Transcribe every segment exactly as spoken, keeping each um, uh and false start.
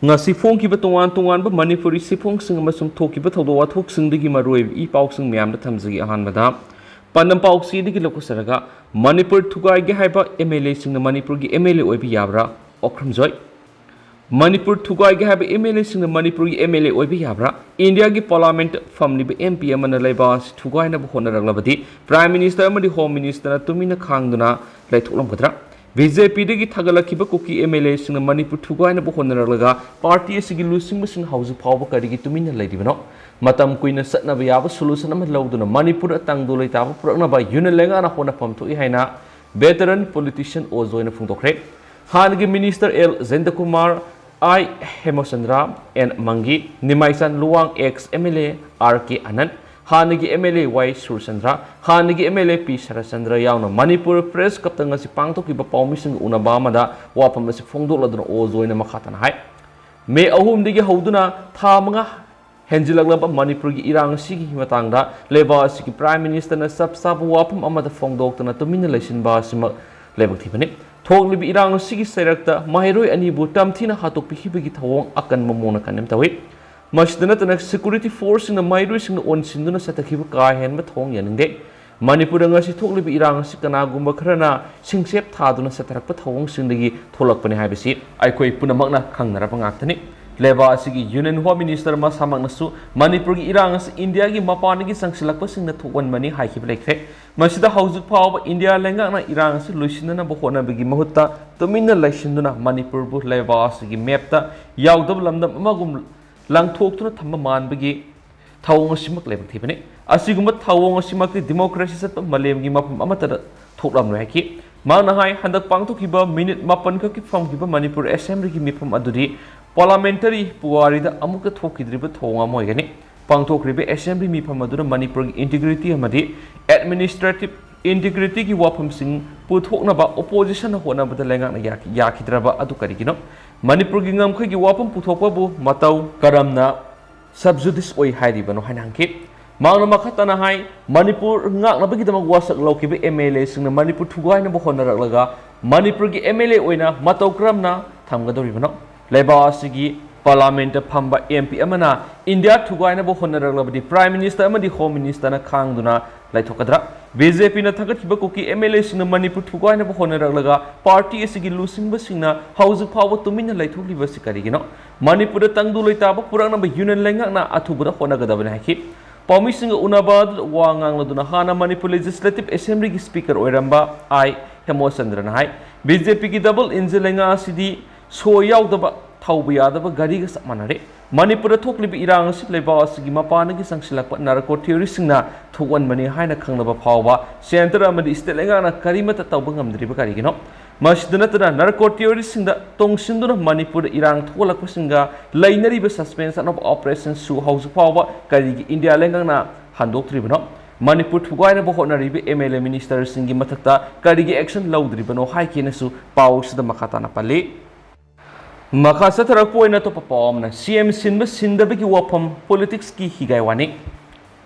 ꯉꯁꯤ ꯐꯣꯡꯈꯤꯕ ꯇꯣꯉꯥꯟ ꯇꯣꯉꯥꯟꯕ ꯃꯅꯤꯄꯨꯔꯤ ꯁꯤꯐꯣꯡꯁꯤꯡ ꯑꯃꯁꯨꯡ ꯊꯣꯛꯈꯤꯕ ꯊꯧꯗꯣꯛ ꯋꯥꯊꯣꯛꯁꯤꯡꯗꯒꯤ ꯃꯔꯨꯑꯣꯏꯕ ꯏ ꯄꯥꯎꯁꯤꯡ ꯃꯌꯥꯝꯗ ꯊꯝꯖꯒꯦ꯫ ꯑꯍꯥꯟꯕꯗ ꯄꯥꯟꯗꯝ ꯄꯥꯎꯆꯦꯗꯒꯤ ꯂꯧꯈꯠꯆꯔꯒ, ꯃꯅꯤꯄꯨꯔ ꯊꯨꯒꯥꯏꯒꯦ ꯍꯥꯏꯕ ꯑꯦꯝ ꯑꯦꯜ ꯑꯦꯁꯤꯡꯅ ꯃꯅꯤꯄꯨꯔꯒꯤ ꯑꯦꯝ ꯑꯦꯜ ꯑꯦ ꯑꯣꯏꯕ ꯌꯥꯕ꯭ꯔꯥ? ꯑꯣꯀ꯭ꯔꯝꯖꯣꯏ꯫ ꯃꯅꯤꯄꯨꯔ ꯊꯨꯒꯥꯏꯒꯦ ꯍꯥꯏꯕ ꯑꯦꯝ ꯑꯦꯜ ꯑꯦꯁꯤꯡꯅ ꯃꯅꯤꯄꯨꯔꯒꯤ ꯑꯦꯝ ꯑꯦꯜ ꯑꯦ ꯑꯣꯏꯕ ꯌꯥꯕ꯭ꯔꯥ? ꯏꯟꯗꯤꯌꯥꯒꯤ ꯄꯥꯔꯂꯥꯃꯦꯟꯠ ꯐꯝꯂꯤꯕ ꯑꯦꯝ ꯄꯤ ꯑꯃꯅ ꯂꯩꯕꯥꯛ ꯑꯁꯤ ꯊꯨꯒꯥꯏꯅꯕ ꯍꯣꯠꯅꯔꯛꯂꯕꯗꯤ ꯄ꯭ꯔꯥꯏꯝ ꯃꯤꯅꯤꯁꯇꯔ ꯑꯃꯗꯤ ꯍꯣꯝ ꯃꯤꯅꯤꯁꯇꯔꯅ ꯇꯨꯃꯤꯟꯅ ꯈꯥꯡꯗꯨꯅ ꯂꯩꯊꯣꯛꯂꯝꯒꯗ꯭ꯔꯥ? ꯕꯤ ꯖꯦ ꯄꯤꯗꯒꯤ ꯊꯥꯒꯠꯂꯛꯈꯤꯕ ꯀꯨꯀꯤ ꯑꯦꯝ ꯑꯦꯜ ꯑꯦꯁꯤꯡꯅ ꯃꯅꯤꯄꯨꯔ ꯊꯨꯒꯥꯏꯅꯕ ꯍꯣꯠꯅꯔꯛꯂꯒ ꯄꯥꯔꯇꯤ ꯑꯁꯤꯒꯤ ꯂꯨꯆꯤꯡꯕꯁꯤꯡ ꯍꯧꯖꯤꯛ ꯐꯥꯎꯕ ꯀꯔꯤꯒꯤ ꯇꯨꯃꯤꯟꯅ ꯂꯩꯔꯤꯕꯅꯣ? ꯃꯇꯝ ꯀꯨꯏꯅ ꯆꯠꯅꯕ ꯌꯥꯕ ꯁꯣꯂꯨꯁꯟ ꯑꯃ ꯂꯧꯗꯨꯅ ꯃꯅꯤꯄꯨꯔꯗ ꯇꯪꯗꯨ ꯂꯩꯇꯥꯕ ꯄꯨꯔꯛꯅꯕ ꯌꯨꯅꯤꯌꯟ ꯂꯩꯉꯥꯛꯅ ꯍꯣꯠꯅꯐꯝ ꯊꯣꯛꯏ ꯍꯥꯏꯅ ꯚꯦꯇꯔꯟ ꯄꯣꯂꯤꯇꯤꯁꯤꯌꯟ ꯑꯣ ꯖꯣꯏꯅ ꯐꯣꯡꯗꯣꯛꯈ꯭ꯔꯦ꯫ ꯍꯥꯟꯅꯒꯤ minister L Jayantakumar, I Hemchandra, N Mangi, Nimaichand Luwang, ex M L A R K Anand, ꯍꯥꯟꯅꯒꯤ ꯑꯦꯝ ꯑꯦꯜ ꯑꯦ ꯋꯥꯏ ꯁꯨꯔꯆꯟꯗ꯭ꯔ, ꯍꯥꯟꯅꯒꯤ ꯑꯦꯝ ꯑꯦꯜ ꯑꯦ ꯄꯤ ꯁꯔꯠꯆꯟꯗ꯭ꯔ ꯌꯥꯎꯅ ꯃꯅꯤꯄꯨꯔ ꯄ꯭ꯔꯦꯁ ꯀ꯭ꯂꯕꯇ ꯉꯁꯤ ꯄꯥꯡꯊꯣꯛꯈꯤꯕ ꯄꯥꯎꯃꯤꯁꯤꯡꯒ ꯎꯅꯕ ꯑꯃꯗ ꯋꯥꯐꯝ ꯑꯁꯤ ꯐꯣꯡꯗꯣꯛꯂꯗꯨꯅ ꯑꯣ ꯖꯣꯏꯅ ꯃꯈꯥ ꯇꯥꯅ ꯍꯥꯏ꯫ ꯃꯦ ꯑꯍꯨꯝꯗꯒꯤ ꯍꯧꯗꯨꯅ ꯊꯥ ꯃꯉꯥ ꯍꯦꯟꯖꯤꯜꯂꯛꯂꯕ ꯃꯅꯤꯄꯨꯔꯒꯤ ꯏꯔꯥꯡ ꯑꯁꯤꯒꯤ ꯃꯇꯥꯡꯗ ꯂꯩꯕꯥꯛ ꯑꯁꯤꯒꯤ ꯄ꯭ꯔꯥꯏꯝ ꯃꯤꯅꯤꯁꯇꯔꯅ ꯆꯞ ꯆꯥꯕ ꯋꯥꯐꯝ ꯑꯃꯗ ꯐꯣꯡꯗꯣꯛꯇꯨꯅ ꯇꯨꯃꯤꯟꯅ ꯂꯩꯁꯤꯟꯕ ꯑꯁꯤꯃꯛ ꯂꯥꯏꯕꯛ ꯊꯤꯕꯅꯤ꯫ ꯊꯣꯛꯂꯤꯕ ꯏꯔꯥꯡ ꯑꯁꯤꯒꯤ ꯆꯩꯔꯛꯇ ꯃꯍꯩꯔꯣꯏ ꯑꯅꯤꯕꯨ ꯇꯝꯊꯤꯅ ꯍꯥꯠꯇꯣꯛꯄꯤꯈꯤꯕꯒꯤ ꯊꯧꯑꯣꯡ ꯑꯀꯟꯕ ꯃꯑꯣꯡꯗ ꯀꯟꯗꯦꯝ ꯇꯧꯏ꯫ ꯃꯁꯤꯗ ꯅꯠꯇꯅ ꯁꯦꯀ꯭ꯌꯨꯔꯤꯇꯤ ꯐꯣꯔꯁꯁꯤꯡꯅ ꯃꯍꯩꯔꯣꯏꯁꯤꯡꯅ ꯑꯣꯟꯁꯤꯟꯗꯨꯅ ꯆꯠꯊꯈꯤꯕ ꯀꯥ ꯍꯦꯟꯕ ꯊꯧꯑꯣꯡ ꯌꯥꯅꯤꯡꯗꯦ꯫ ꯃꯅꯤꯄꯨꯔꯗ ꯉꯁꯤ ꯊꯣꯛꯂꯤꯕ ꯏꯔꯥꯡ ꯑꯁꯤ ꯀꯅꯥꯒꯨꯝꯕ ꯈꯔꯅ ꯁꯤꯡꯆꯦꯞ ꯊꯥꯗꯨꯅ ꯆꯠꯊꯔꯛꯄ ꯊꯧꯑꯣꯡꯁꯤꯡꯗꯒꯤ ꯊꯣꯛꯂꯛꯄꯅꯤ ꯍꯥꯏꯕꯁꯤ ꯑꯩꯈꯣꯏ ꯄꯨꯝꯅꯃꯛꯅ ꯈꯪꯅꯔꯕ ꯉꯥꯛꯇꯅꯤ꯫ ꯂꯩꯕꯥꯛ ꯑꯁꯤꯒꯤ ꯌꯨꯅꯤꯌꯟ ꯍꯣꯝ ꯃꯤꯅꯤꯁꯇꯔ ꯃꯁꯥꯃꯛꯅꯁꯨ ꯃꯅꯤꯄꯨꯔꯒꯤ ꯏꯔꯥꯡ ꯑꯁꯤ ꯏꯟꯗꯤꯌꯥꯒꯤ ꯃꯄꯥꯟꯗꯒꯤ ꯆꯪꯁꯤꯜꯂꯛꯄꯁꯤꯡꯅ ꯊꯣꯛꯍꯟꯕꯅꯤ ꯍꯥꯏꯈꯤꯕ ꯂꯩꯈ꯭ꯔꯦ꯫ ꯃꯁꯤꯗ ꯍꯧꯖꯤꯛ ꯐꯥꯎꯕ ꯏꯟꯗꯤꯌꯥ ꯂꯩꯉꯥꯛꯅ ꯏꯔꯥꯡ ꯑꯁꯤ ꯂꯣꯏꯁꯤꯟꯅꯅꯕ ꯍꯣꯠꯅꯕꯒꯤ ꯃꯍꯨꯠꯇ ꯇꯨꯃꯤꯟꯅ ꯂꯩꯁꯤꯟꯗꯨꯅ ꯃꯅꯤꯄꯨꯔꯕꯨ ꯂꯩꯕꯥꯛ ꯑꯁꯤꯒꯤ ꯃꯦꯞꯇ ꯌꯥꯎꯗꯕ ꯂꯝꯗꯝ ꯑꯃꯒꯨꯝ ꯂꯪꯊꯣꯛꯇꯨꯅ ꯊꯝꯕ ꯃꯥꯟꯕꯒꯤ ꯊꯧꯑꯣꯡ ꯑꯁꯤꯃꯛ ꯂꯥꯏꯕꯛ ꯊꯤꯕꯅꯤ꯫ ꯑꯁꯤꯒꯨꯝꯕ ꯊꯧꯑꯣꯡ ꯑꯁꯤꯃꯛꯇꯤ ꯗꯤꯃꯣꯀ꯭ꯔꯦꯁꯤ ꯆꯠꯄ ꯃꯥꯂꯦꯝꯒꯤ ꯃꯐꯝ ꯑꯃꯠꯇꯗ ꯊꯣꯛꯂꯝꯂꯣꯏ ꯍꯥꯏꯈꯤ꯫ ꯃꯍꯥꯛꯅ ꯍꯥꯏ, ꯍꯟꯗꯛ ꯄꯥꯡꯊꯣꯛꯈꯤꯕ ꯃꯤꯅꯤꯠ ꯃꯥꯄꯟ ꯈꯛꯀꯤ ꯐꯝꯈꯤꯕ ꯃꯅꯤꯄꯨꯔ ꯑꯦꯁꯦꯝꯕ꯭ꯂꯤꯒꯤ ꯃꯤꯐꯝ ꯑꯗꯨꯗꯤ ꯄꯥꯔꯂꯥꯃꯦꯟꯇꯔꯤ ꯄꯨꯋꯥꯔꯤꯗ ꯑꯃꯨꯛꯇ ꯊꯣꯛꯈꯤꯗ꯭ꯔꯤꯕ ꯊꯧꯑꯣꯡ ꯑꯃ ꯑꯣꯏꯒꯅꯤ꯫ ꯄꯥꯡꯊꯣꯛꯈ꯭ꯔꯤꯕ ꯑꯦꯁꯦꯝꯕ꯭ꯂꯤ ꯃꯤꯐꯝ ꯑꯗꯨꯅ ꯃꯅꯤꯄꯨꯔꯒꯤ ꯏꯟꯇꯤꯒ꯭ꯔꯤꯇꯤ ꯑꯃꯗꯤ ꯑꯦꯗꯃꯤꯅꯤꯁꯇ꯭ꯔꯦꯇꯤꯚ ꯏꯟꯇꯤꯒ꯭ꯔꯤꯇꯤꯒꯤ ꯋꯥꯐꯝꯁꯤꯡ ꯄꯨꯊꯣꯛꯅꯕ ꯑꯣꯄꯣꯖꯤꯁꯟꯅ ꯍꯣꯠꯅꯕꯗ ꯂꯩꯉꯥꯛꯅ ꯌꯥꯈꯤ-, ꯌꯥꯈꯤꯗ꯭ꯔꯕ ꯑꯗꯨ ꯀꯔꯤꯒꯤꯅꯣ? ꯃꯅꯤꯄꯨꯔꯒꯤ ꯉꯝꯈꯩꯒꯤ ꯋꯥꯐꯝ ꯄꯨꯊꯣꯛꯄꯕꯨ ꯃꯇꯧ ꯀꯔꯝꯅ ꯁꯕꯖꯨꯗꯤꯁ ꯑꯣꯏ ꯍꯥꯏꯔꯤꯕꯅꯣ ꯍꯥꯏꯅ ꯍꯪꯈꯤ꯫ ꯃꯍꯥꯛꯅ ꯃꯈꯥ ꯇꯥꯅ ꯍꯥꯏ, ꯃꯅꯤꯄꯨꯔ ꯉꯥꯛꯅꯕꯒꯤꯗꯃꯛ ꯋꯥꯁꯛ ꯂꯧꯈꯤꯕ ꯑꯦꯝ ꯑꯦꯜ ꯑꯦꯁꯤꯡꯅ ꯃꯅꯤꯄꯨꯔ ꯊꯨꯒꯥꯏꯅꯕ ꯍꯣꯠꯅꯔꯛꯂꯒ ꯃꯅꯤꯄꯨꯔꯒꯤ ꯑꯦꯝ ꯑꯦꯜ ꯑꯦ ꯑꯣꯏꯅ ꯃꯇꯧ ꯀꯔꯝꯅ ꯊꯝꯒꯗꯧꯔꯤꯕꯅꯣ? ꯂꯩꯕꯥꯛ ꯑꯁꯤꯒꯤ ꯄꯥꯔꯂꯥꯃꯦꯟꯠꯇ ꯐꯝꯕ ꯑꯦꯝ ꯄꯤ ꯑꯃꯅ ꯏꯟꯗꯤꯌꯥ ꯊꯨꯒꯥꯏꯅꯕ ꯍꯣꯠꯅꯔꯛꯂꯕꯗꯤ ꯄ꯭ꯔꯥꯏꯝ ꯃꯤꯅꯤꯁꯇꯔ ꯑꯃꯗꯤ ꯍꯣꯝ ꯃꯤꯅꯤꯁꯇꯔꯅ ꯈꯥꯡꯗꯨꯅ ꯂꯩꯊꯣꯛꯀꯗ꯭ꯔꯥ? ꯕꯤ ꯖꯦ ꯄꯤꯅ ꯊꯥꯡꯒꯠꯈꯤꯕ ꯀꯨꯀꯤ ꯑꯦꯝ ꯑꯦꯜ ꯑꯦꯁꯤꯡꯅ ꯃꯅꯤꯄꯨꯔ ꯊꯨꯒꯥꯏꯅꯕ ꯍꯣꯠꯅꯔꯛꯂꯒ ꯄꯥꯔꯇꯤ ꯑꯁꯤꯒꯤ ꯂꯨꯆꯤꯡꯕꯁꯤꯡꯅ ꯍꯧꯖꯤꯛ ꯐꯥꯎꯕ ꯇꯨꯃꯤꯟꯅ ꯂꯩꯊꯣꯛꯂꯤꯕꯁꯤ ꯀꯔꯤꯒꯤꯅꯣ? ꯃꯅꯤꯄꯨꯔꯗ ꯇꯪꯗꯨ ꯂꯩꯇꯥꯕ ꯄꯨꯔꯛꯅꯕ ꯌꯨꯅꯤꯌꯟ ꯂꯩꯉꯥꯛꯅ ꯑꯊꯨꯕꯗ ꯍꯣꯠꯅꯒꯗꯕꯅꯤ ꯍꯥꯏꯈꯤ꯫ ꯄꯥꯎꯃꯤꯁꯤꯡꯒ ꯎꯅꯕ ꯑꯗꯨꯗ ꯋꯥ ꯉꯥꯡꯂꯗꯨꯅ ꯍꯥꯟꯅ ꯃꯅꯤꯄꯨꯔ ꯂꯦꯖꯤꯁꯂꯦꯇꯤꯚ ꯑꯦꯁꯦꯝꯕ꯭ꯂꯤꯒꯤ ꯁ꯭ꯄꯤꯀꯔ ꯑꯣꯏꯔꯝꯕ ꯑꯥꯏ ꯍꯦꯃꯣꯆꯟꯗ꯭ꯔꯅ ꯍꯥꯏ, ꯕꯤ ꯖꯦ ꯄꯤꯒꯤ ꯗꯕꯜ ꯏꯟꯖꯤꯟ ꯂꯩꯉꯥꯛ ꯑꯁꯤꯗꯤ ꯁꯣꯏ ꯌꯥꯎꯗꯕ ꯊꯧꯕ ꯌꯥꯗꯕ ꯒꯥꯔꯤꯒ ꯆꯞ ꯃꯥꯟꯅꯔꯦ꯫ ꯃꯅꯤꯄꯨꯔꯗ ꯊꯣꯛꯂꯤꯕ ꯏꯔꯥꯡ ꯑꯁꯤ ꯂꯩꯕꯥꯛ ꯑꯁꯤꯒꯤ ꯃꯄꯥꯟꯗꯒꯤ ꯆꯪꯁꯤꯜꯂꯛꯄ ꯅꯥꯔꯀꯣ ꯊꯤꯑꯣꯔꯤꯁꯤꯡꯅ ꯊꯣꯛꯍꯟꯕꯅꯤ ꯍꯥꯏꯅ ꯈꯪꯅꯕ ꯐꯥꯎꯕ ꯁꯦꯟꯇꯔ ꯑꯃꯗꯤ ꯁ꯭ꯇꯦꯠ ꯂꯩꯉꯥꯛꯅ ꯀꯔꯤꯃꯠꯇ ꯇꯧꯕ ꯉꯝꯗ꯭ꯔꯤꯕ ꯀꯔꯤꯒꯤꯅꯣ? ꯃꯁꯤꯗ ꯅꯠꯇꯅ ꯅꯥꯔꯀꯣ ꯊꯤꯑꯣꯔꯤꯁꯤꯡꯗ ꯇꯣꯡꯁꯤꯟꯗꯨꯅ ꯃꯅꯤꯄꯨꯔꯗ ꯏꯔꯥꯡ ꯊꯣꯛꯍꯜꯂꯛꯄꯁꯤꯡꯒ ꯂꯩꯅꯔꯤꯕ ꯁꯁꯄꯦꯟꯁ ꯑꯅꯧꯕ ꯑꯣꯄꯔꯦꯁꯟꯁꯨ ꯍꯧꯖꯤꯛ ꯐꯥꯎꯕ ꯀꯔꯤꯒꯤ ꯏꯟꯗꯤꯌꯥ ꯂꯩꯉꯥꯛꯅ ꯍꯟꯗꯣꯛꯇ꯭ꯔꯤꯕꯅꯣ? ꯃꯅꯤꯄꯨꯔ ꯊꯨꯒꯥꯏꯅꯕ ꯍꯣꯠꯅꯔꯤꯕ ꯑꯦꯝ ꯑꯦꯜ ꯑꯦ ꯃꯤꯅꯤꯁꯇꯔꯁꯤꯡꯒꯤ ꯃꯊꯛꯇ ꯀꯔꯤꯒꯤ ꯑꯦꯛꯁꯟ ꯂꯧꯗ꯭ꯔꯤꯕꯅꯣ ꯍꯥꯏꯈꯤꯅꯁꯨ ꯄꯥꯎꯁꯤꯗ ꯃꯈꯥ ꯇꯥꯅ ꯄꯜꯂꯤ꯫ ꯃꯈꯥ ꯆꯠꯊꯔꯛꯄ ꯑꯣꯏꯅ ꯑꯇꯣꯞꯄ ꯄꯥꯎ ꯑꯃꯅ ꯁꯤ ꯑꯦꯝ ꯁꯤꯟꯕ ꯁꯤꯟꯗꯕꯒꯤ ꯋꯥꯐꯝ ꯄꯣꯂꯤꯇꯤꯛꯁꯀꯤ ꯍꯤꯒꯥꯏ ꯋꯥꯅꯤ꯫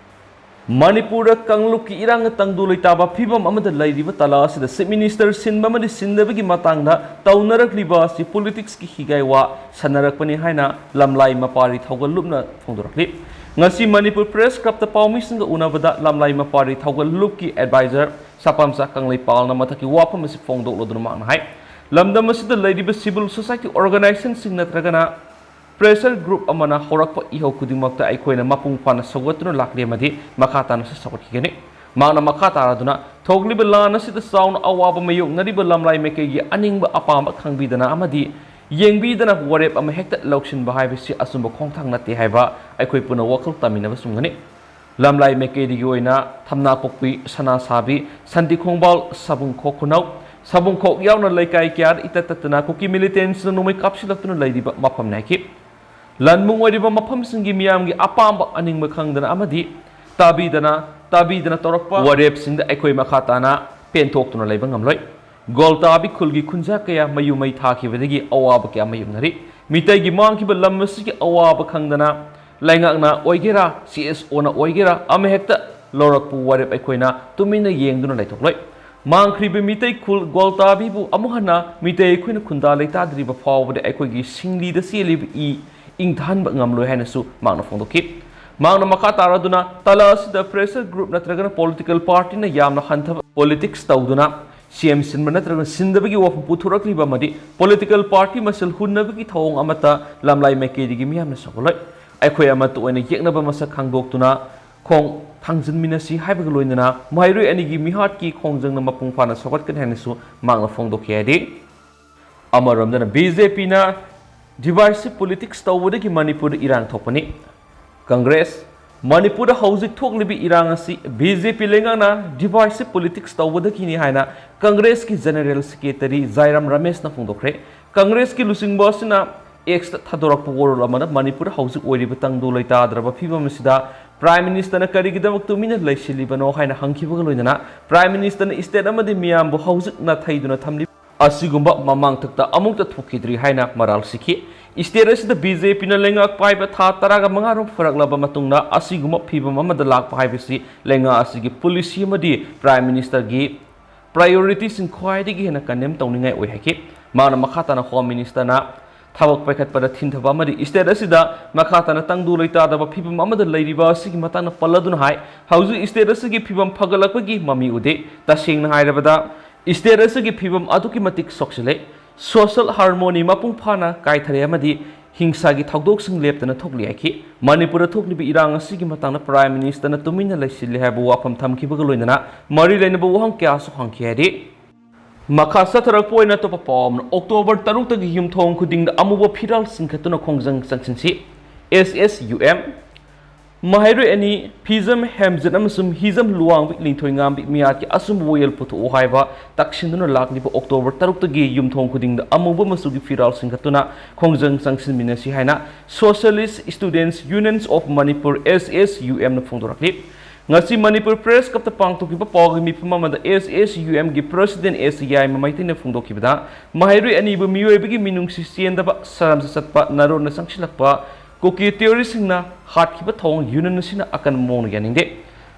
ꯃꯅꯤꯄꯨꯔꯗ ꯀꯥꯡꯂꯨꯞꯀꯤ ꯏꯔꯥꯡꯅ ꯇꯪꯗꯨ ꯂꯩꯇꯥꯕ ꯐꯤꯕꯝ ꯑꯃꯗ ꯂꯩꯔꯤꯕ ꯇꯥꯂꯥ ꯑꯁꯤꯗ ꯆꯤꯐ ꯃꯤꯅꯤꯁꯇꯔ ꯁꯤꯟꯕ ꯑꯃꯗꯤ ꯁꯤꯟꯗꯕꯒꯤ ꯃꯇꯥꯡꯗ ꯇꯧꯅꯔꯛꯂꯤꯕ ꯑꯁꯤ ꯄꯣꯂꯤꯇꯤꯛꯁꯀꯤ ꯍꯤꯒꯥꯏ ꯋꯥ ꯁꯥꯟꯅꯔꯛꯄꯅꯤ ꯍꯥꯏꯅ ꯂꯝꯂꯥꯏ ꯃꯄꯥꯔꯤ ꯊꯧꯒꯜ ꯂꯨꯞꯅ ꯐꯣꯡꯗꯣꯔꯛꯂꯤ꯫ ꯉꯁꯤ ꯃꯅꯤꯄꯨꯔ ꯄ꯭ꯔꯦꯁ ꯀ꯭ꯂꯕꯇ ꯄꯥꯎꯃꯤꯁꯤꯡꯒ ꯎꯅꯕꯗ ꯂꯝꯂꯥꯏ ꯃꯄꯥꯔꯤ ꯊꯧꯒꯜ ꯂꯨꯞꯀꯤ ꯑꯦꯗꯚꯥꯏꯖꯔ ꯁꯥꯄꯥꯝꯆꯥ ꯀꯪꯂꯩꯄꯥꯜꯅ ꯃꯊꯛꯀꯤ ꯋꯥꯐꯝ ꯑꯁꯤ ꯐꯣꯡꯗꯣꯛꯂꯗꯨꯅ ꯃꯍꯥꯛꯅ ꯍꯥꯏ, ꯂꯝꯗꯝ ꯑꯁꯤꯗ ꯂꯩꯔꯤꯕ ꯁꯤꯚꯤꯜ ꯁꯣꯁꯥꯏꯇꯤ ꯑꯣꯔꯒꯅꯥꯏꯖꯦꯁꯟꯁꯤꯡ ꯅꯠꯇ꯭ꯔꯒꯅ ꯄ꯭ꯔꯦꯁꯔ ꯒ꯭ꯔꯨꯞ ꯑꯃꯅ ꯍꯧꯔꯛꯄ ꯏꯍꯧ ꯈꯨꯗꯤꯡꯃꯛꯇ ꯑꯩꯈꯣꯏꯅ ꯃꯄꯨꯡ ꯐꯥꯅ ꯁꯧꯒꯠꯇꯨꯅ ꯂꯥꯛꯂꯤ ꯑꯃꯗꯤ ꯃꯈꯥ ꯇꯥꯅꯁꯨ ꯁꯧꯒꯠꯈꯤꯒꯅꯤ꯫ ꯃꯍꯥꯛꯅ ꯃꯈꯥ ꯇꯥꯔꯗꯨꯅ ꯊꯣꯛꯂꯤꯕ ꯂꯥꯟ ꯑꯁꯤꯗ ꯆꯥꯎꯅ ꯑꯋꯥꯕ ꯃꯥꯌꯣꯛꯅꯔꯤꯕ ꯂꯝꯂꯥꯏ ꯃꯥꯏꯀꯩꯒꯤ ꯑꯅꯤꯡꯕ ꯑꯄꯥꯝꯕ ꯈꯪꯕꯤꯗꯅ ꯑꯃꯗꯤ ꯌꯦꯡꯕꯤꯗꯅ ꯋꯥꯔꯦꯞ ꯑꯃ ꯍꯦꯛꯇ ꯂꯧꯁꯤꯟꯕ ꯍꯥꯏꯕꯁꯤ ꯑꯆꯨꯝꯕ ꯈꯣꯡꯊꯥꯡ ꯅꯠꯇꯦ ꯍꯥꯏꯕ ꯑꯩꯈꯣꯏ ꯄꯨꯟꯅ ꯋꯥꯈꯜ ꯇꯥꯃꯤꯟꯅꯕ ꯆꯨꯝꯒꯅꯤ꯫ ꯂꯝꯂꯥꯏ ꯃꯥꯏꯀꯩꯗꯒꯤ ꯑꯣꯏꯅ ꯊꯝꯅꯥꯄꯣꯛꯄꯤ, ꯁꯅꯥꯁꯥꯕꯤ, ꯁꯟꯗꯤ ꯈꯣꯡꯕꯥꯜ, ꯁꯥꯕꯨꯡꯈꯣꯛ ꯈꯨꯅꯧ, ꯁꯥꯕꯨꯡꯈꯣꯛ ꯌꯥꯎꯅ ꯂꯩꯀꯥꯏ ꯀꯌꯥꯗ ꯏꯇꯠ ꯇꯠꯇꯅ ꯀꯨꯀꯤ ꯃꯤꯂꯤꯇꯦꯟꯁꯤꯅ ꯅꯣꯡꯃꯩ ꯀꯥꯞꯁꯤꯜꯂꯛꯇꯨꯅ ꯂꯩꯔꯤꯕ ꯃꯐꯝꯅꯤ ꯍꯥꯏꯈꯤ꯫ ꯂꯟꯃꯨꯡ ꯑꯣꯏꯔꯤꯕ ꯃꯐꯝꯁꯤꯡꯒꯤ ꯃꯤꯌꯥꯝꯒꯤ ꯑꯄꯥꯝꯕ ꯑꯅꯤꯡꯕ ꯈꯪꯗꯅ ꯑꯃꯗꯤ ꯇꯥꯕꯤꯗꯅ, ꯇꯥꯕꯤꯗꯅ ꯇꯧꯔꯛꯄ ꯋꯥꯔꯦꯞꯁꯤꯡꯗ ꯑꯩꯈꯣꯏ ꯃꯈꯥ ꯇꯥꯅ ꯄꯦꯟꯊꯣꯛꯇꯨꯅ ꯂꯩꯕ ꯉꯝꯂꯣꯏ꯫ ꯒꯣꯜꯇꯥꯕꯤ ꯈꯨꯜꯒꯤ ꯈꯨꯟꯖꯥ ꯀꯌꯥ ꯃꯌꯨꯝ ꯃꯩ ꯊꯥꯈꯤꯕꯗꯒꯤ ꯑꯋꯥꯕ ꯀꯌꯥ ꯃꯥꯌꯣꯛꯅꯔꯤ꯫ ꯃꯤꯇꯩꯒꯤ ꯃꯥꯡꯈꯤꯕ ꯂꯝ ꯑꯁꯤꯒꯤ ꯑꯋꯥꯕ ꯈꯪꯗꯅ ꯂꯩꯉꯥꯛꯅ ꯑꯣꯏꯒꯦꯔꯥ, ꯁꯤ ꯑꯦꯁ ꯑꯣꯅ ꯑꯣꯏꯒꯦꯔꯥ, ꯑꯃꯍꯦꯛꯇ ꯂꯧꯔꯛꯄ ꯋꯥꯔꯦꯞ ꯑꯩꯈꯣꯏꯅ ꯇꯨꯃꯤꯟꯅ ꯌꯦꯡꯗꯨꯅ ꯂꯩꯊꯣꯛꯂꯣꯏ꯫ ꯃꯥꯡꯈ꯭ꯔꯤꯕ ꯃꯤꯇꯩ ꯈꯨꯜ ꯒ꯭ꯋꯥꯜꯇꯥꯕꯤꯕꯨ ꯑꯃꯨꯛ ꯍꯟꯅ ꯃꯤꯇꯩ ꯑꯩꯈꯣꯏꯅ ꯈꯨꯟꯗꯥ ꯂꯩꯇꯥꯗ꯭ꯔꯤꯕ ꯐꯥꯎꯕꯗ ꯑꯩꯈꯣꯏꯒꯤ ꯁꯤꯡꯂꯤꯗ ꯆꯦꯜꯂꯤꯕ ꯏ ꯏꯪꯊꯍꯟꯕ ꯉꯝꯂꯣꯏ ꯍꯥꯏꯅꯁꯨ ꯃꯍꯥꯛꯅ ꯐꯣꯡꯗꯣꯛꯈꯤ꯫ ꯃꯍꯥꯛꯅ ꯃꯈꯥ ꯇꯥꯔꯗꯨꯅ ꯇꯥꯂꯥ ꯑꯁꯤꯗ pressure group ꯅꯠꯇ꯭ꯔꯒꯅ political party ꯅ ꯌꯥꯝꯅ ꯍꯟꯊꯕ politics ꯇꯧꯗꯨꯅ ꯁꯦꯝ ꯁꯤꯟꯕ ꯅꯠꯇ꯭ꯔꯒ ꯁꯤꯟꯗꯕꯒꯤ ꯋꯥꯐꯝ ꯄꯨꯊꯣꯔꯛꯂꯤꯕ ꯑꯃꯗꯤ political party ꯃꯁꯦꯜ ꯍꯨꯟꯅꯕꯒꯤ ꯊꯧꯑꯣꯡ ꯑꯃꯠꯇ ꯂꯝꯂꯥꯏ ꯃꯥꯏꯀꯩꯗꯒꯤ ꯃꯤꯌꯥꯝꯅ ꯁꯧꯒꯠꯂꯣꯏ꯫ ꯑꯩꯈꯣꯏ ꯑꯃꯠꯇ ꯑꯣꯏꯅ ꯌꯦꯛꯅꯕ ꯃꯁꯛ ꯈꯪꯗꯣꯛꯇꯨꯅ ꯈꯣꯡ ꯊꯥꯡꯖꯤꯟꯃꯤꯟꯅꯁꯤ ꯍꯥꯏꯕꯒ ꯂꯣꯏꯅꯅ ꯃꯍꯩꯔꯣꯏ ꯑꯅꯤꯒꯤ ꯃꯤꯍꯥꯠꯀꯤ ꯈꯣꯡꯖꯪꯅ ꯃꯄꯨꯡ ꯐꯥꯅ ꯁꯧꯒꯠꯀꯅꯤ ꯍꯥꯏꯅꯁꯨ ꯃꯍꯥꯛꯅ ꯐꯣꯡꯗꯣꯛꯈꯤ ꯍꯥꯏꯗꯤ, ꯑꯃꯔꯣꯝꯗꯅ ꯕꯤ ꯖꯦ ꯄꯤꯅ divisive politics ꯇꯧꯕꯗꯒꯤ ꯃꯅꯤꯄꯨꯔꯗ ꯏꯔꯥꯡ ꯊꯣꯛꯄꯅꯤ꯫ ꯀꯪꯒ꯭ꯔꯦꯁ, ꯃꯅꯤꯄꯨꯔꯗ ꯍꯧꯖꯤꯛ ꯊꯣꯛꯂꯤꯕ ꯏꯔꯥꯡ ꯑꯁꯤ ꯕꯤ ꯖꯦ ꯄꯤ ꯂꯩꯉꯥꯛꯅ divisive politics ꯇꯧꯕꯗꯒꯤꯅꯤ ꯍꯥꯏꯅ ꯀꯪꯒ꯭ꯔꯦꯁꯀꯤ general secretary ꯖꯥꯏꯔꯥꯝ ꯔꯃꯦꯁꯅ ꯐꯣꯡꯗꯣꯛꯈ꯭ꯔꯦ꯫ ꯀꯪꯒ꯭ꯔꯦꯁꯀꯤ ꯂꯨꯆꯤꯡꯕ ꯑꯁꯤꯅ X ꯇ ꯊꯥꯗꯣꯔꯛꯄ ꯋꯥꯔꯣꯜ ꯑꯃꯗ ꯃꯅꯤꯄꯨꯔꯗ ꯍꯧꯖꯤꯛ ꯑꯣꯏꯔꯤꯕ ꯇꯪꯗꯨ ꯂꯩꯇꯥꯗ꯭ꯔꯕ ꯐꯤꯕꯝ ꯑꯁꯤꯗ Prime Minister ꯅ ꯀꯔꯤꯒꯤꯗꯃꯛ ꯇꯨꯃꯤꯟꯅ ꯂꯩꯁꯤꯜꯂꯤꯕꯅꯣ ꯍꯥꯏꯅ ꯍꯪꯈꯤꯕꯒ ꯂꯣꯏꯅꯅ Prime Minister ꯅ state ꯑꯃꯗꯤ ꯃꯤꯌꯥꯝꯕꯨ ꯍꯧꯖꯤꯛ ꯅꯥꯊꯩꯗꯨꯅ ꯊꯝꯂꯤꯕ ꯑꯁꯤꯒꯨꯝꯕ ꯃꯃꯥꯡꯊꯛꯇ ꯑꯃꯨꯛꯇ ꯊꯣꯛꯈꯤꯗ꯭ꯔꯤ ꯍꯥꯏꯅ ꯃꯔꯥꯜ ꯁꯤꯈꯤ꯫ State ꯑꯁꯤꯗ ꯕꯤ ꯖꯦ ꯄꯤꯅ ꯂꯩꯉꯥꯛ ꯄꯥꯏꯕ ꯊꯥ ꯇꯔꯥꯒ ꯃꯉꯥ ꯔꯣꯝ ꯐꯔꯛꯂꯕ ꯃꯇꯨꯡꯗ ꯑꯁꯤꯒꯨꯝꯕ ꯐꯤꯕꯝ ꯑꯃꯗ ꯂꯥꯛꯄ ꯍꯥꯏꯕꯁꯤ ꯂꯩꯉꯥꯛ ꯑꯁꯤꯒꯤ policy ꯑꯃꯗꯤ Prime Minister ꯒꯤ priority ꯁꯤꯡ ꯈ꯭ꯋꯥꯏꯗꯒꯤ ꯍꯦꯟꯅ condemn ꯇꯧꯅꯤꯡꯉꯥꯏ ꯑꯣꯏ ꯍꯥꯏꯈꯤ꯫ ꯃꯍꯥꯛꯅ ꯃꯈꯥ ꯇꯥꯅ Home Minister ꯅ ꯊꯕꯛ ꯄꯥꯏꯈꯠꯄꯗ ꯊꯤꯡꯊꯕ ꯑꯃꯗꯤ state ꯑꯁꯤꯗ ꯃꯈꯥ ꯇꯥꯅ ꯇꯪꯗꯨ ꯂꯩꯇꯥꯗꯕ ꯐꯤꯕꯝ ꯑꯃꯗ ꯂꯩꯔꯤꯕ ꯑꯁꯤꯒꯤ ꯃꯇꯥꯡꯗ ꯄꯜꯂꯗꯨꯅ ꯍꯥꯏ, ꯍꯧꯖꯤꯛ state ꯑꯁꯤꯒꯤ ꯐꯤꯕꯝ ꯐꯒꯠꯂꯛꯄꯒꯤ ꯃꯃꯤ ꯎꯗꯦ꯫ ꯇꯁꯦꯡꯅ ꯍꯥꯏꯔꯕꯗ, state ꯑꯁꯤꯒꯤ ꯐꯤꯕꯝ ꯑꯗꯨꯛꯀꯤ ꯃꯇꯤꯛ ꯁꯣꯛꯆꯤꯜꯂꯦ꯫ Social harmony ꯃꯄꯨꯡ ꯐꯥꯅ ꯀꯥꯏꯊꯔꯦ ꯑꯃꯗꯤ ꯍꯤꯡꯁꯥꯒꯤ ꯊꯧꯗꯣꯛꯁꯤꯡ ꯂꯦꯞꯇꯅ ꯊꯣꯛꯂꯤ ꯍꯥꯏꯈꯤ꯫ ꯃꯅꯤꯄꯨꯔꯗ ꯊꯣꯛꯂꯤꯕ ꯏꯔꯥꯡ ꯑꯁꯤꯒꯤ ꯃꯇꯥꯡꯗ Prime Minister ꯅ ꯇꯨꯃꯤꯟꯅ ꯂꯩꯁꯤꯜꯂꯤ ꯍꯥꯏꯕ ꯋꯥꯐꯝ ꯊꯝꯈꯤꯕꯒ ꯂꯣꯏꯅꯅ ꯃꯔꯤ ꯂꯩꯅꯕ ꯋꯥꯍꯪ ꯀꯌꯥꯁꯨ ꯍꯪꯈꯤ ꯍꯥꯏꯔꯤ꯫ ꯃꯈꯥ ꯆꯠꯊꯔꯛꯄ ꯑꯣꯏꯅ ꯑꯇꯣꯞꯄ ꯄꯥꯎ ꯑꯃꯅ, October ꯇꯔꯨꯛꯇꯒꯤ ꯌꯨꯝꯊꯣꯡ ꯈꯨꯗꯤꯡꯗ ꯑꯃꯨꯕ ꯐꯤꯔꯥꯜ ꯆꯤꯡꯈꯠꯇꯨꯅ ꯈꯣꯡꯖꯪ ꯆꯪꯁꯤꯟꯁꯤ꯫ S S U M, ꯃꯍꯩꯔꯣꯏ ꯑꯅꯤ ꯐꯤꯖꯝ ꯍꯦꯝꯖꯠ ꯑꯃꯁꯨꯡ ꯍꯤꯖꯝ ꯂꯨꯋꯥꯡꯕꯤ ꯂꯤꯟꯊꯣꯏꯉꯥꯝꯕꯤ ꯃꯤꯍꯥꯠꯀꯤ ꯑꯆꯨꯝꯕ ꯋꯥꯌꯦꯜ ꯄꯨꯊꯣꯛꯎ ꯍꯥꯏꯕ ꯇꯛꯁꯤꯟꯗꯨꯅ ꯂꯥꯛꯂꯤꯕ October ꯇꯔꯨꯛꯇꯒꯤ ꯌꯨꯝꯊꯣꯡ ꯈꯨꯗꯤꯡꯗ ꯑꯃꯨꯕ ꯃꯆꯨꯒꯤ ꯐꯤꯔꯥꯜ ꯆꯤꯡꯈꯠꯇꯨꯅ ꯈꯣꯡꯖꯪ ꯆꯪꯁꯤꯟꯃꯤꯟꯅꯁꯤ ꯍꯥꯏꯅ Socialist Students Unions of Manipur, S S U M ꯅ ꯐꯣꯡꯗꯣꯔꯛꯂꯤ꯫ ꯉꯁꯤ ꯃꯅꯤꯄꯨꯔ Press Club ꯇ ꯄꯥꯡꯊꯣꯛꯈꯤꯕ ꯄꯥꯎꯒꯤ ꯃꯤꯐꯝ ꯑꯃꯗ S S U M ꯒꯤ President S ꯌꯥꯏꯃ ꯃꯩꯇꯩꯅ ꯐꯣꯡꯗꯣꯛꯈꯤꯕꯗ, ꯃꯍꯩꯔꯣꯏ ꯑꯅꯤꯕꯨ ꯃꯤꯑꯣꯏꯕꯒꯤ ꯃꯤꯅꯨꯡꯁꯤ ꯆꯦꯟꯗꯕ, ꯁꯔꯝꯁ ꯆꯠꯄ ꯅꯔꯣꯟꯅ ꯆꯪꯁꯤꯜꯂꯛꯄ ꯀꯨꯀꯤ terrorist ꯁꯤꯡꯅ ꯍꯥꯠꯈꯤꯕ ꯊꯧꯑꯣꯡ union ꯑꯁꯤꯅ ꯑꯀꯟꯕ ꯃꯑꯣꯡꯗ ꯌꯥꯅꯤꯡꯗꯦ꯫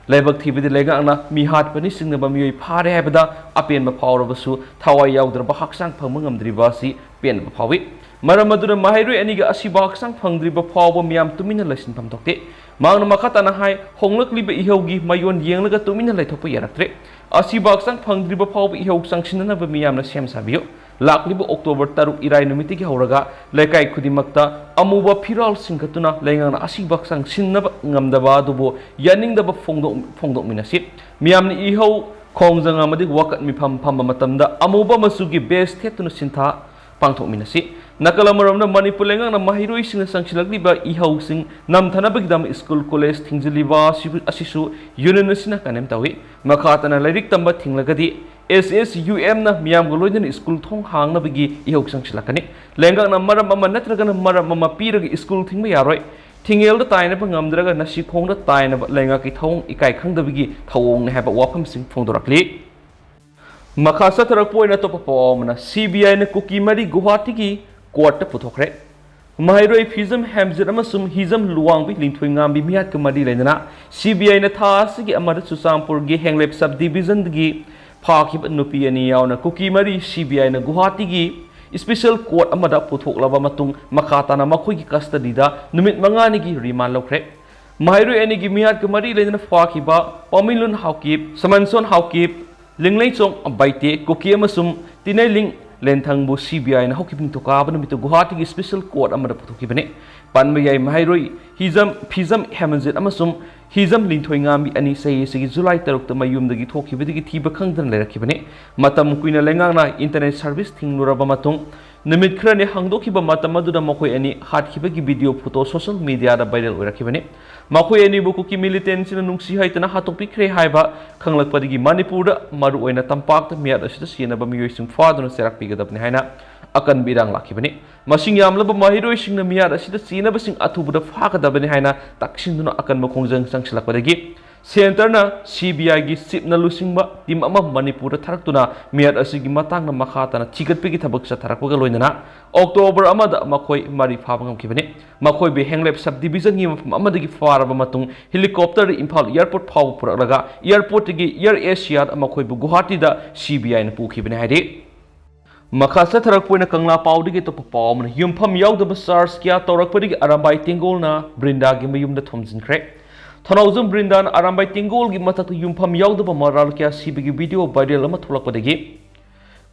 ꯂꯥꯏꯕꯛ ꯊꯤꯕꯗꯤ ꯂꯩꯉꯥꯛꯅ ꯃꯤ ꯍꯥꯠꯄꯅꯤ ꯆꯤꯡꯅꯕ ꯃꯤꯑꯣꯏ ꯐꯥꯔꯦ ꯍꯥꯏꯕꯗ ꯑꯄꯦꯟꯕ ꯐꯥꯎꯔꯕꯁꯨ ꯊꯋꯥꯏ ꯌꯥꯎꯗ꯭ꯔꯕ ꯍꯛꯆꯥꯡ ꯐꯪꯕ ꯉꯝꯗ꯭ꯔꯤꯕ ꯑꯁꯤ ꯄꯦꯟꯕ ꯐꯥꯎꯏ꯫ ꯃꯔꯝ ꯑꯗꯨꯅ ꯃꯍꯩꯔꯣꯏ ꯑꯅꯤꯒꯤ ꯑꯁꯤꯕ ꯍꯛꯆꯥꯡ ꯐꯪꯗ꯭ꯔꯤꯕ ꯐꯥꯎꯕ ꯃꯤꯌꯥꯝ ꯇꯨꯃꯤꯟꯅ ꯂꯩꯁꯤꯟꯐꯝ ꯊꯣꯛꯇꯦ꯫ ꯃꯍꯥꯛꯅ ꯃꯈꯥ ꯇꯥꯅ ꯍꯥꯏ, ꯍꯣꯡꯂꯛꯂꯤꯕ ꯏꯍꯧꯒꯤ ꯃꯌꯣꯟ ꯌꯦꯡꯂꯒ ꯇꯨꯃꯤꯟꯅ ꯂꯩꯊꯣꯛꯄ ꯌꯥꯔꯛꯇ꯭ꯔꯦ꯫ ꯑꯁꯤꯕ ꯍꯛꯆꯥꯡ ꯐꯪꯗ꯭ꯔꯤꯕ ꯐꯥꯎꯕ ꯏꯍꯧ ꯆꯪꯁꯤꯟꯅꯅꯕ ꯃꯤꯌꯥꯝꯅ ꯁꯦꯝ ꯁꯥꯕꯤꯌꯨ꯫ ꯂꯥꯛꯂꯤꯕ ꯑꯣꯛꯇꯣꯕꯔ ꯇꯔꯨꯛ ꯏꯔꯥꯏ ꯅꯨꯃꯤꯠꯇꯒꯤ ꯍꯧꯔꯒ ꯂꯩꯀꯥꯏ ꯈꯨꯗꯤꯡꯃꯛꯇ ꯑꯃꯨꯕ ꯐꯤꯔꯥꯜ ꯁꯤꯡꯒꯠꯇꯨꯅ ꯂꯩꯉꯥꯛꯅ ꯑꯁꯤꯕ ꯍꯛꯆꯥꯡ ꯁꯤꯟꯅꯕ ꯉꯝꯗꯕ ꯑꯗꯨꯕꯨ ꯌꯥꯅꯤꯡꯗꯕ ꯐꯣꯡꯗꯣꯛ-, ꯐꯣꯡꯗꯣꯛꯃꯤꯟꯅꯁꯤ꯫ ꯃꯤꯌꯥꯝꯅ ꯏꯍꯧ ꯈꯣꯡꯖꯪ ꯑꯃꯗꯤ ꯋꯥꯀꯠ ꯃꯤꯐꯝ ꯐꯝꯕ ꯃꯇꯝꯗ ꯑꯃꯨꯕ ꯃꯆꯨꯒꯤ ꯕꯦꯁ ꯊꯦꯠꯇꯨꯅ ꯁꯤꯟꯊꯥ ꯄꯥꯡꯊꯣꯛꯃꯤꯟꯅꯁꯤ꯫ ꯅꯥꯀꯜ ꯑꯃꯔꯣꯝꯗ ꯃꯅꯤꯄꯨꯔ ꯂꯩꯉꯥꯛꯅ ꯃꯍꯩꯔꯣꯏꯁꯤꯡꯅ ꯆꯪꯁꯤꯜꯂꯛꯂꯤꯕ ꯏꯍꯧꯁꯤꯡ ꯅꯝꯊꯅꯕꯒꯤꯗꯃꯛ ꯁ꯭ꯀꯨꯜ ꯀꯣꯂꯦꯖ ꯊꯤꯡꯖꯤꯜꯂꯤꯕ ꯑꯁꯤꯕꯨ-, ꯑꯁꯤꯁꯨ ꯌꯨꯅꯤꯌꯟ ꯑꯁꯤꯅ ꯀꯟꯗꯦꯝ ꯇꯧꯏ꯫ ꯃꯈꯥ ꯇꯥꯅ ꯂꯥꯏꯔꯤꯛ ꯇꯝꯕ ꯊꯤꯡꯂꯒꯗꯤ ꯑꯦꯁ ꯑꯦꯁ ꯌꯨ ꯑꯦꯝꯅ ꯃꯤꯌꯥꯝꯒ ꯂꯣꯏꯅꯅ ꯁ꯭ꯀꯨꯜ ꯊꯣꯡ ꯍꯥꯡꯅꯕꯒꯤ ꯏꯍꯧ ꯆꯪꯁꯤꯜꯂꯛꯀꯅꯤ꯫ ꯂꯩꯉꯥꯛꯅ ꯃꯔꯝ ꯑꯃ ꯅꯠꯇ꯭ꯔꯒꯅ ꯃꯔꯝ ꯑꯃ ꯄꯤꯔꯒ ꯁ꯭ꯀꯨꯜ ꯊꯤꯡꯕ ꯌꯥꯔꯣꯏ꯫ ꯊꯤꯡꯉꯦꯜꯗ ꯇꯥꯏꯅꯕ ꯉꯝꯗ꯭ꯔꯒ ꯅꯁꯤꯈꯣꯡꯗ ꯇꯥꯏꯅꯕ ꯂꯩꯉꯥꯛꯀꯤ ꯊꯧꯑꯣꯡ ꯏꯀꯥꯏ ꯈꯪꯗꯕꯒꯤ ꯊꯧꯑꯣꯡꯅꯤ ꯍꯥꯏꯕ ꯋꯥꯐꯝꯁꯤꯡ ꯐꯣꯡꯗꯣꯔꯛꯂꯤ꯫ ꯃꯈꯥ ꯆꯠꯊꯔꯛꯄ ꯑꯣꯏꯅ ꯑꯇꯣꯞꯄ ꯄꯥꯎ ꯑꯃꯅ, ꯁꯤ ꯕꯤ ꯑꯥꯏꯅ ꯀꯨꯀꯤ ꯃꯔꯤ ꯒꯨꯋꯥꯍꯥꯇꯤꯒꯤ ꯀꯣꯔꯠꯇ ꯄꯨꯊꯣꯛꯈ꯭ꯔꯦ꯫ ꯃꯍꯩꯔꯣꯏ ꯐꯤꯖꯝ ꯍꯦꯝꯖꯤꯠ ꯑꯃꯁꯨꯡ ꯍꯤꯖꯝ ꯂꯨꯋꯥꯡꯕꯤ ꯂꯤꯟꯊꯣꯏꯉꯥꯝꯕꯤ ꯃꯤꯍꯥꯠꯀ ꯃꯔꯤ ꯂꯩꯅꯅ ꯁꯤ ꯕꯤ ꯑꯥꯏꯅ ꯊꯥ ꯑꯁꯤꯒꯤ ꯑꯃꯗ ꯆꯨꯔꯆꯥꯟꯄꯨꯔꯒꯤ ꯍꯦꯡꯂꯦꯞ ꯁꯕ ꯗꯤꯕꯤꯖꯟꯗꯒꯤ ꯐꯥꯈꯤꯕ ꯅꯨꯄꯤ ꯑꯅꯤ ꯌꯥꯎꯅ ꯀꯨꯀꯤ ꯃꯔꯤ ꯁꯤ ꯕꯤ ꯑꯥꯏꯅ ꯒꯨꯋꯥꯍꯥꯇꯤꯒꯤ ꯁ꯭ꯄꯦꯁꯦꯜ ꯀꯣꯔꯠ ꯑꯃꯗ ꯄꯨꯊꯣꯛꯂꯕ ꯃꯇꯨꯡ, ꯃꯈꯥ ꯇꯥꯅ ꯃꯈꯣꯏꯒꯤ ꯀꯁꯇꯗꯤꯗ ꯅꯨꯃꯤꯠ ꯃꯉꯥꯅꯤꯒꯤ ꯔꯤꯃꯥꯟ ꯂꯧꯈ꯭ꯔꯦ꯫ ꯃꯍꯩꯔꯣꯏ ꯑꯅꯤꯒꯤ ꯃꯤꯍꯥꯠꯀ ꯃꯔꯤ ꯂꯩꯅꯅ ꯐꯥꯈꯤꯕ ꯄꯥꯎꯃꯤꯂꯨꯟ ꯍꯥꯎꯀꯤꯞ, ꯁꯃꯟꯁꯣꯟ ꯍꯥꯎꯀꯤꯞ, ꯂꯤꯡꯂꯩꯆꯣꯡ ꯕꯥꯏꯇꯦ, ꯀꯨꯀꯤ ꯑꯃꯁꯨꯡ ꯇꯤꯅꯩꯂꯤꯡ ꯂꯦꯟꯊꯪꯕꯨ ꯁꯤ ꯕꯤ ꯑꯥꯏꯅ ꯍꯧꯈꯤꯕ ꯅꯤꯡꯊꯧꯀꯥꯕ ꯅꯨꯃꯤꯠꯇ ꯒꯨꯋꯥꯍꯥꯇꯤꯒꯤ ꯁ꯭ꯄꯦꯁꯦꯜ ꯀꯣꯔꯠ ꯑꯃꯗ ꯄꯨꯊꯣꯛꯈꯤꯕꯅꯤ꯫ ꯄꯟꯕ ꯌꯥꯏ, ꯃꯍꯩꯔꯣꯏ ꯍꯤꯖꯝ, ꯐꯤꯖꯝ ꯍꯦꯃꯟꯖꯤꯠ ꯑꯃꯁꯨꯡ ꯍꯤꯖꯝ ꯂꯤꯟꯊꯣꯏꯉꯥꯝꯕꯤ ꯑꯅꯤ ꯆꯍꯤ ꯑꯁꯤꯒꯤ ꯖꯨꯂꯥꯏ ꯇꯔꯨꯛꯇ ꯃꯌꯨꯝꯗꯒꯤ ꯊꯣꯛꯈꯤꯕꯗꯒꯤ ꯊꯤꯕ ꯈꯪꯗꯅ ꯂꯩꯔꯛꯈꯤꯕꯅꯤ꯫ ꯃꯇꯝ ꯀꯨꯏꯅ ꯂꯩꯉꯥꯛꯅ ꯏꯟꯇꯔꯅꯦꯠ ꯁꯔꯚꯤꯁ ꯊꯤꯡꯂꯨꯔꯕ ꯃꯇꯨꯡ, ꯅꯨꯃꯤꯠ ꯈꯔꯅꯤ ꯍꯥꯡꯗꯣꯛꯈꯤꯕ ꯃꯇꯝ ꯑꯗꯨꯗ ꯃꯈꯣꯏ ꯑꯅꯤ ꯍꯥꯠꯈꯤꯕꯒꯤ ꯚꯤꯗꯤꯑꯣ ꯐꯣꯇꯣ ꯁꯣꯁꯤꯌꯦꯜ ꯃꯤꯗꯤꯌꯥꯗ ꯚꯥꯏꯔꯦꯜ ꯑꯣꯏꯔꯛꯈꯤꯕꯅꯤ꯫ ꯃꯈꯣꯏ ꯑꯅꯤꯕꯨ ꯀꯨꯀꯤ ꯃꯤꯂꯤꯇꯦꯟꯁꯤꯡꯅ ꯅꯨꯡꯁꯤ ꯍꯩꯇꯅ ꯍꯥꯠꯇꯣꯛꯄꯤꯈ꯭ꯔꯦ ꯍꯥꯏꯕ ꯈꯪꯂꯛꯄꯗꯒꯤ ꯃꯅꯤꯄꯨꯔꯗ, ꯃꯔꯨꯑꯣꯏꯅ ꯇꯝꯄꯥꯛꯇ, ꯃꯤꯍꯥꯠ ꯑꯁꯤꯗ ꯆꯦꯟꯅꯕ ꯃꯤꯑꯣꯏꯁꯤꯡ ꯐꯥꯗꯨꯅ ꯆꯩꯔꯥꯛ ꯄꯤꯒꯗꯕꯅꯤ ꯍꯥꯏꯅ ꯑꯀꯟꯕ ꯏꯔꯥꯡ ꯂꯥꯛꯈꯤꯕꯅꯤ꯫ ꯃꯁꯤꯡ ꯌꯥꯝꯂꯕ ꯃꯍꯩꯔꯣꯏꯁꯤꯡꯅ ꯃꯤꯍꯥꯠ ꯑꯁꯤꯗ ꯆꯦꯟꯅꯕꯁꯤꯡ ꯑꯊꯨꯕꯗ ꯐꯥꯒꯗꯕꯅꯤ ꯍꯥꯏꯅ ꯇꯛꯁꯤꯟꯗꯨꯅ ꯑꯀꯟꯕ ꯈꯣꯡꯖꯪ ꯆꯪꯁꯤꯜꯂꯛꯄꯗꯒꯤ ꯁꯦꯟꯇꯔꯅ ꯁꯤ ꯕꯤ ꯑꯥꯏꯒꯤ ꯆꯤꯞꯅ ꯂꯨꯆꯤꯡꯕ ꯇꯤꯝ ꯑꯃ ꯃꯅꯤꯄꯨꯔꯗ ꯊꯥꯔꯛꯇꯨꯅ ꯃꯤꯌꯥꯠ ꯑꯁꯤꯒꯤ ꯃꯇꯥꯡꯗ ꯃꯈꯥ ꯇꯥꯅ ꯊꯤꯒꯠꯄꯒꯤ ꯊꯕꯛ ꯆꯠꯊꯔꯛꯄꯒ ꯂꯣꯏꯅꯅ ꯑꯣꯛꯇꯣꯕꯔ ꯑꯃꯗ ꯃꯈꯣꯏ ꯃꯔꯤ ꯐꯥꯕ ꯉꯝꯈꯤꯕꯅꯤ꯫ ꯃꯈꯣꯏꯕꯨ ꯍꯦꯡꯂꯦꯞ ꯁꯕ ꯗꯤꯕꯤꯖꯟꯒꯤ ꯃꯐꯝ ꯑꯃꯗꯒꯤ ꯐꯥꯔꯕ ꯃꯇꯨꯡ ꯍꯦꯂꯤꯀꯣꯞꯇꯔꯗ ꯏꯝꯐꯥꯜ ꯑꯦꯌꯔꯄꯣꯔꯠ ꯐꯥꯎꯕ ꯄꯨꯔꯛꯂꯒ ꯑꯦꯌꯔꯄꯣꯔꯠꯇꯒꯤ ꯑꯦꯌꯔ ꯑꯦꯁꯤꯌꯥꯗ ꯃꯈꯣꯏꯕꯨ ꯒꯨꯋꯥꯍꯥꯇꯤꯗ ꯁꯤ ꯕꯤ ꯑꯥꯏꯅ ꯄꯨꯈꯤꯕꯅꯤ ꯍꯥꯏꯔꯤ꯫ ꯃꯈꯥ ꯆꯠꯊꯔꯛꯄ ꯑꯣꯏꯅ ꯀꯪꯂꯥ ꯄꯥꯎꯗꯒꯤ ꯑꯇꯣꯞꯄ ꯄꯥꯎ ꯑꯃꯅ ꯌꯨꯝꯐꯝ ꯌꯥꯎꯗꯕ ꯆꯥꯔꯖ ꯀꯌꯥ ꯇꯧꯔꯛꯄꯗꯒꯤ ꯑꯔꯥꯝꯕꯥꯏ ꯇꯦꯡꯒꯣꯜꯅ ꯕ꯭ꯔꯤꯟꯗꯥꯒꯤ ꯃꯌꯨꯝꯗ ꯊꯣꯝꯖꯤꯟꯈ꯭ꯔꯦ꯫ ꯊꯧꯅꯥꯎꯖꯝ ꯕ꯭ꯔꯤꯟꯗꯥꯅ ꯑꯔꯥꯝꯕꯥꯏ ꯇꯦꯡꯒꯣꯜꯒꯤ ꯃꯊꯛꯇ ꯌꯨꯝꯐꯝ ꯌꯥꯎꯗꯕ ꯃꯔꯥꯜ ꯀꯌꯥ ꯁꯤꯕꯒꯤ ꯚꯤꯗꯤꯑꯣ ꯚꯥꯏꯔꯦꯜ ꯑꯃ ꯊꯣꯛꯂꯛꯄꯗꯒꯤ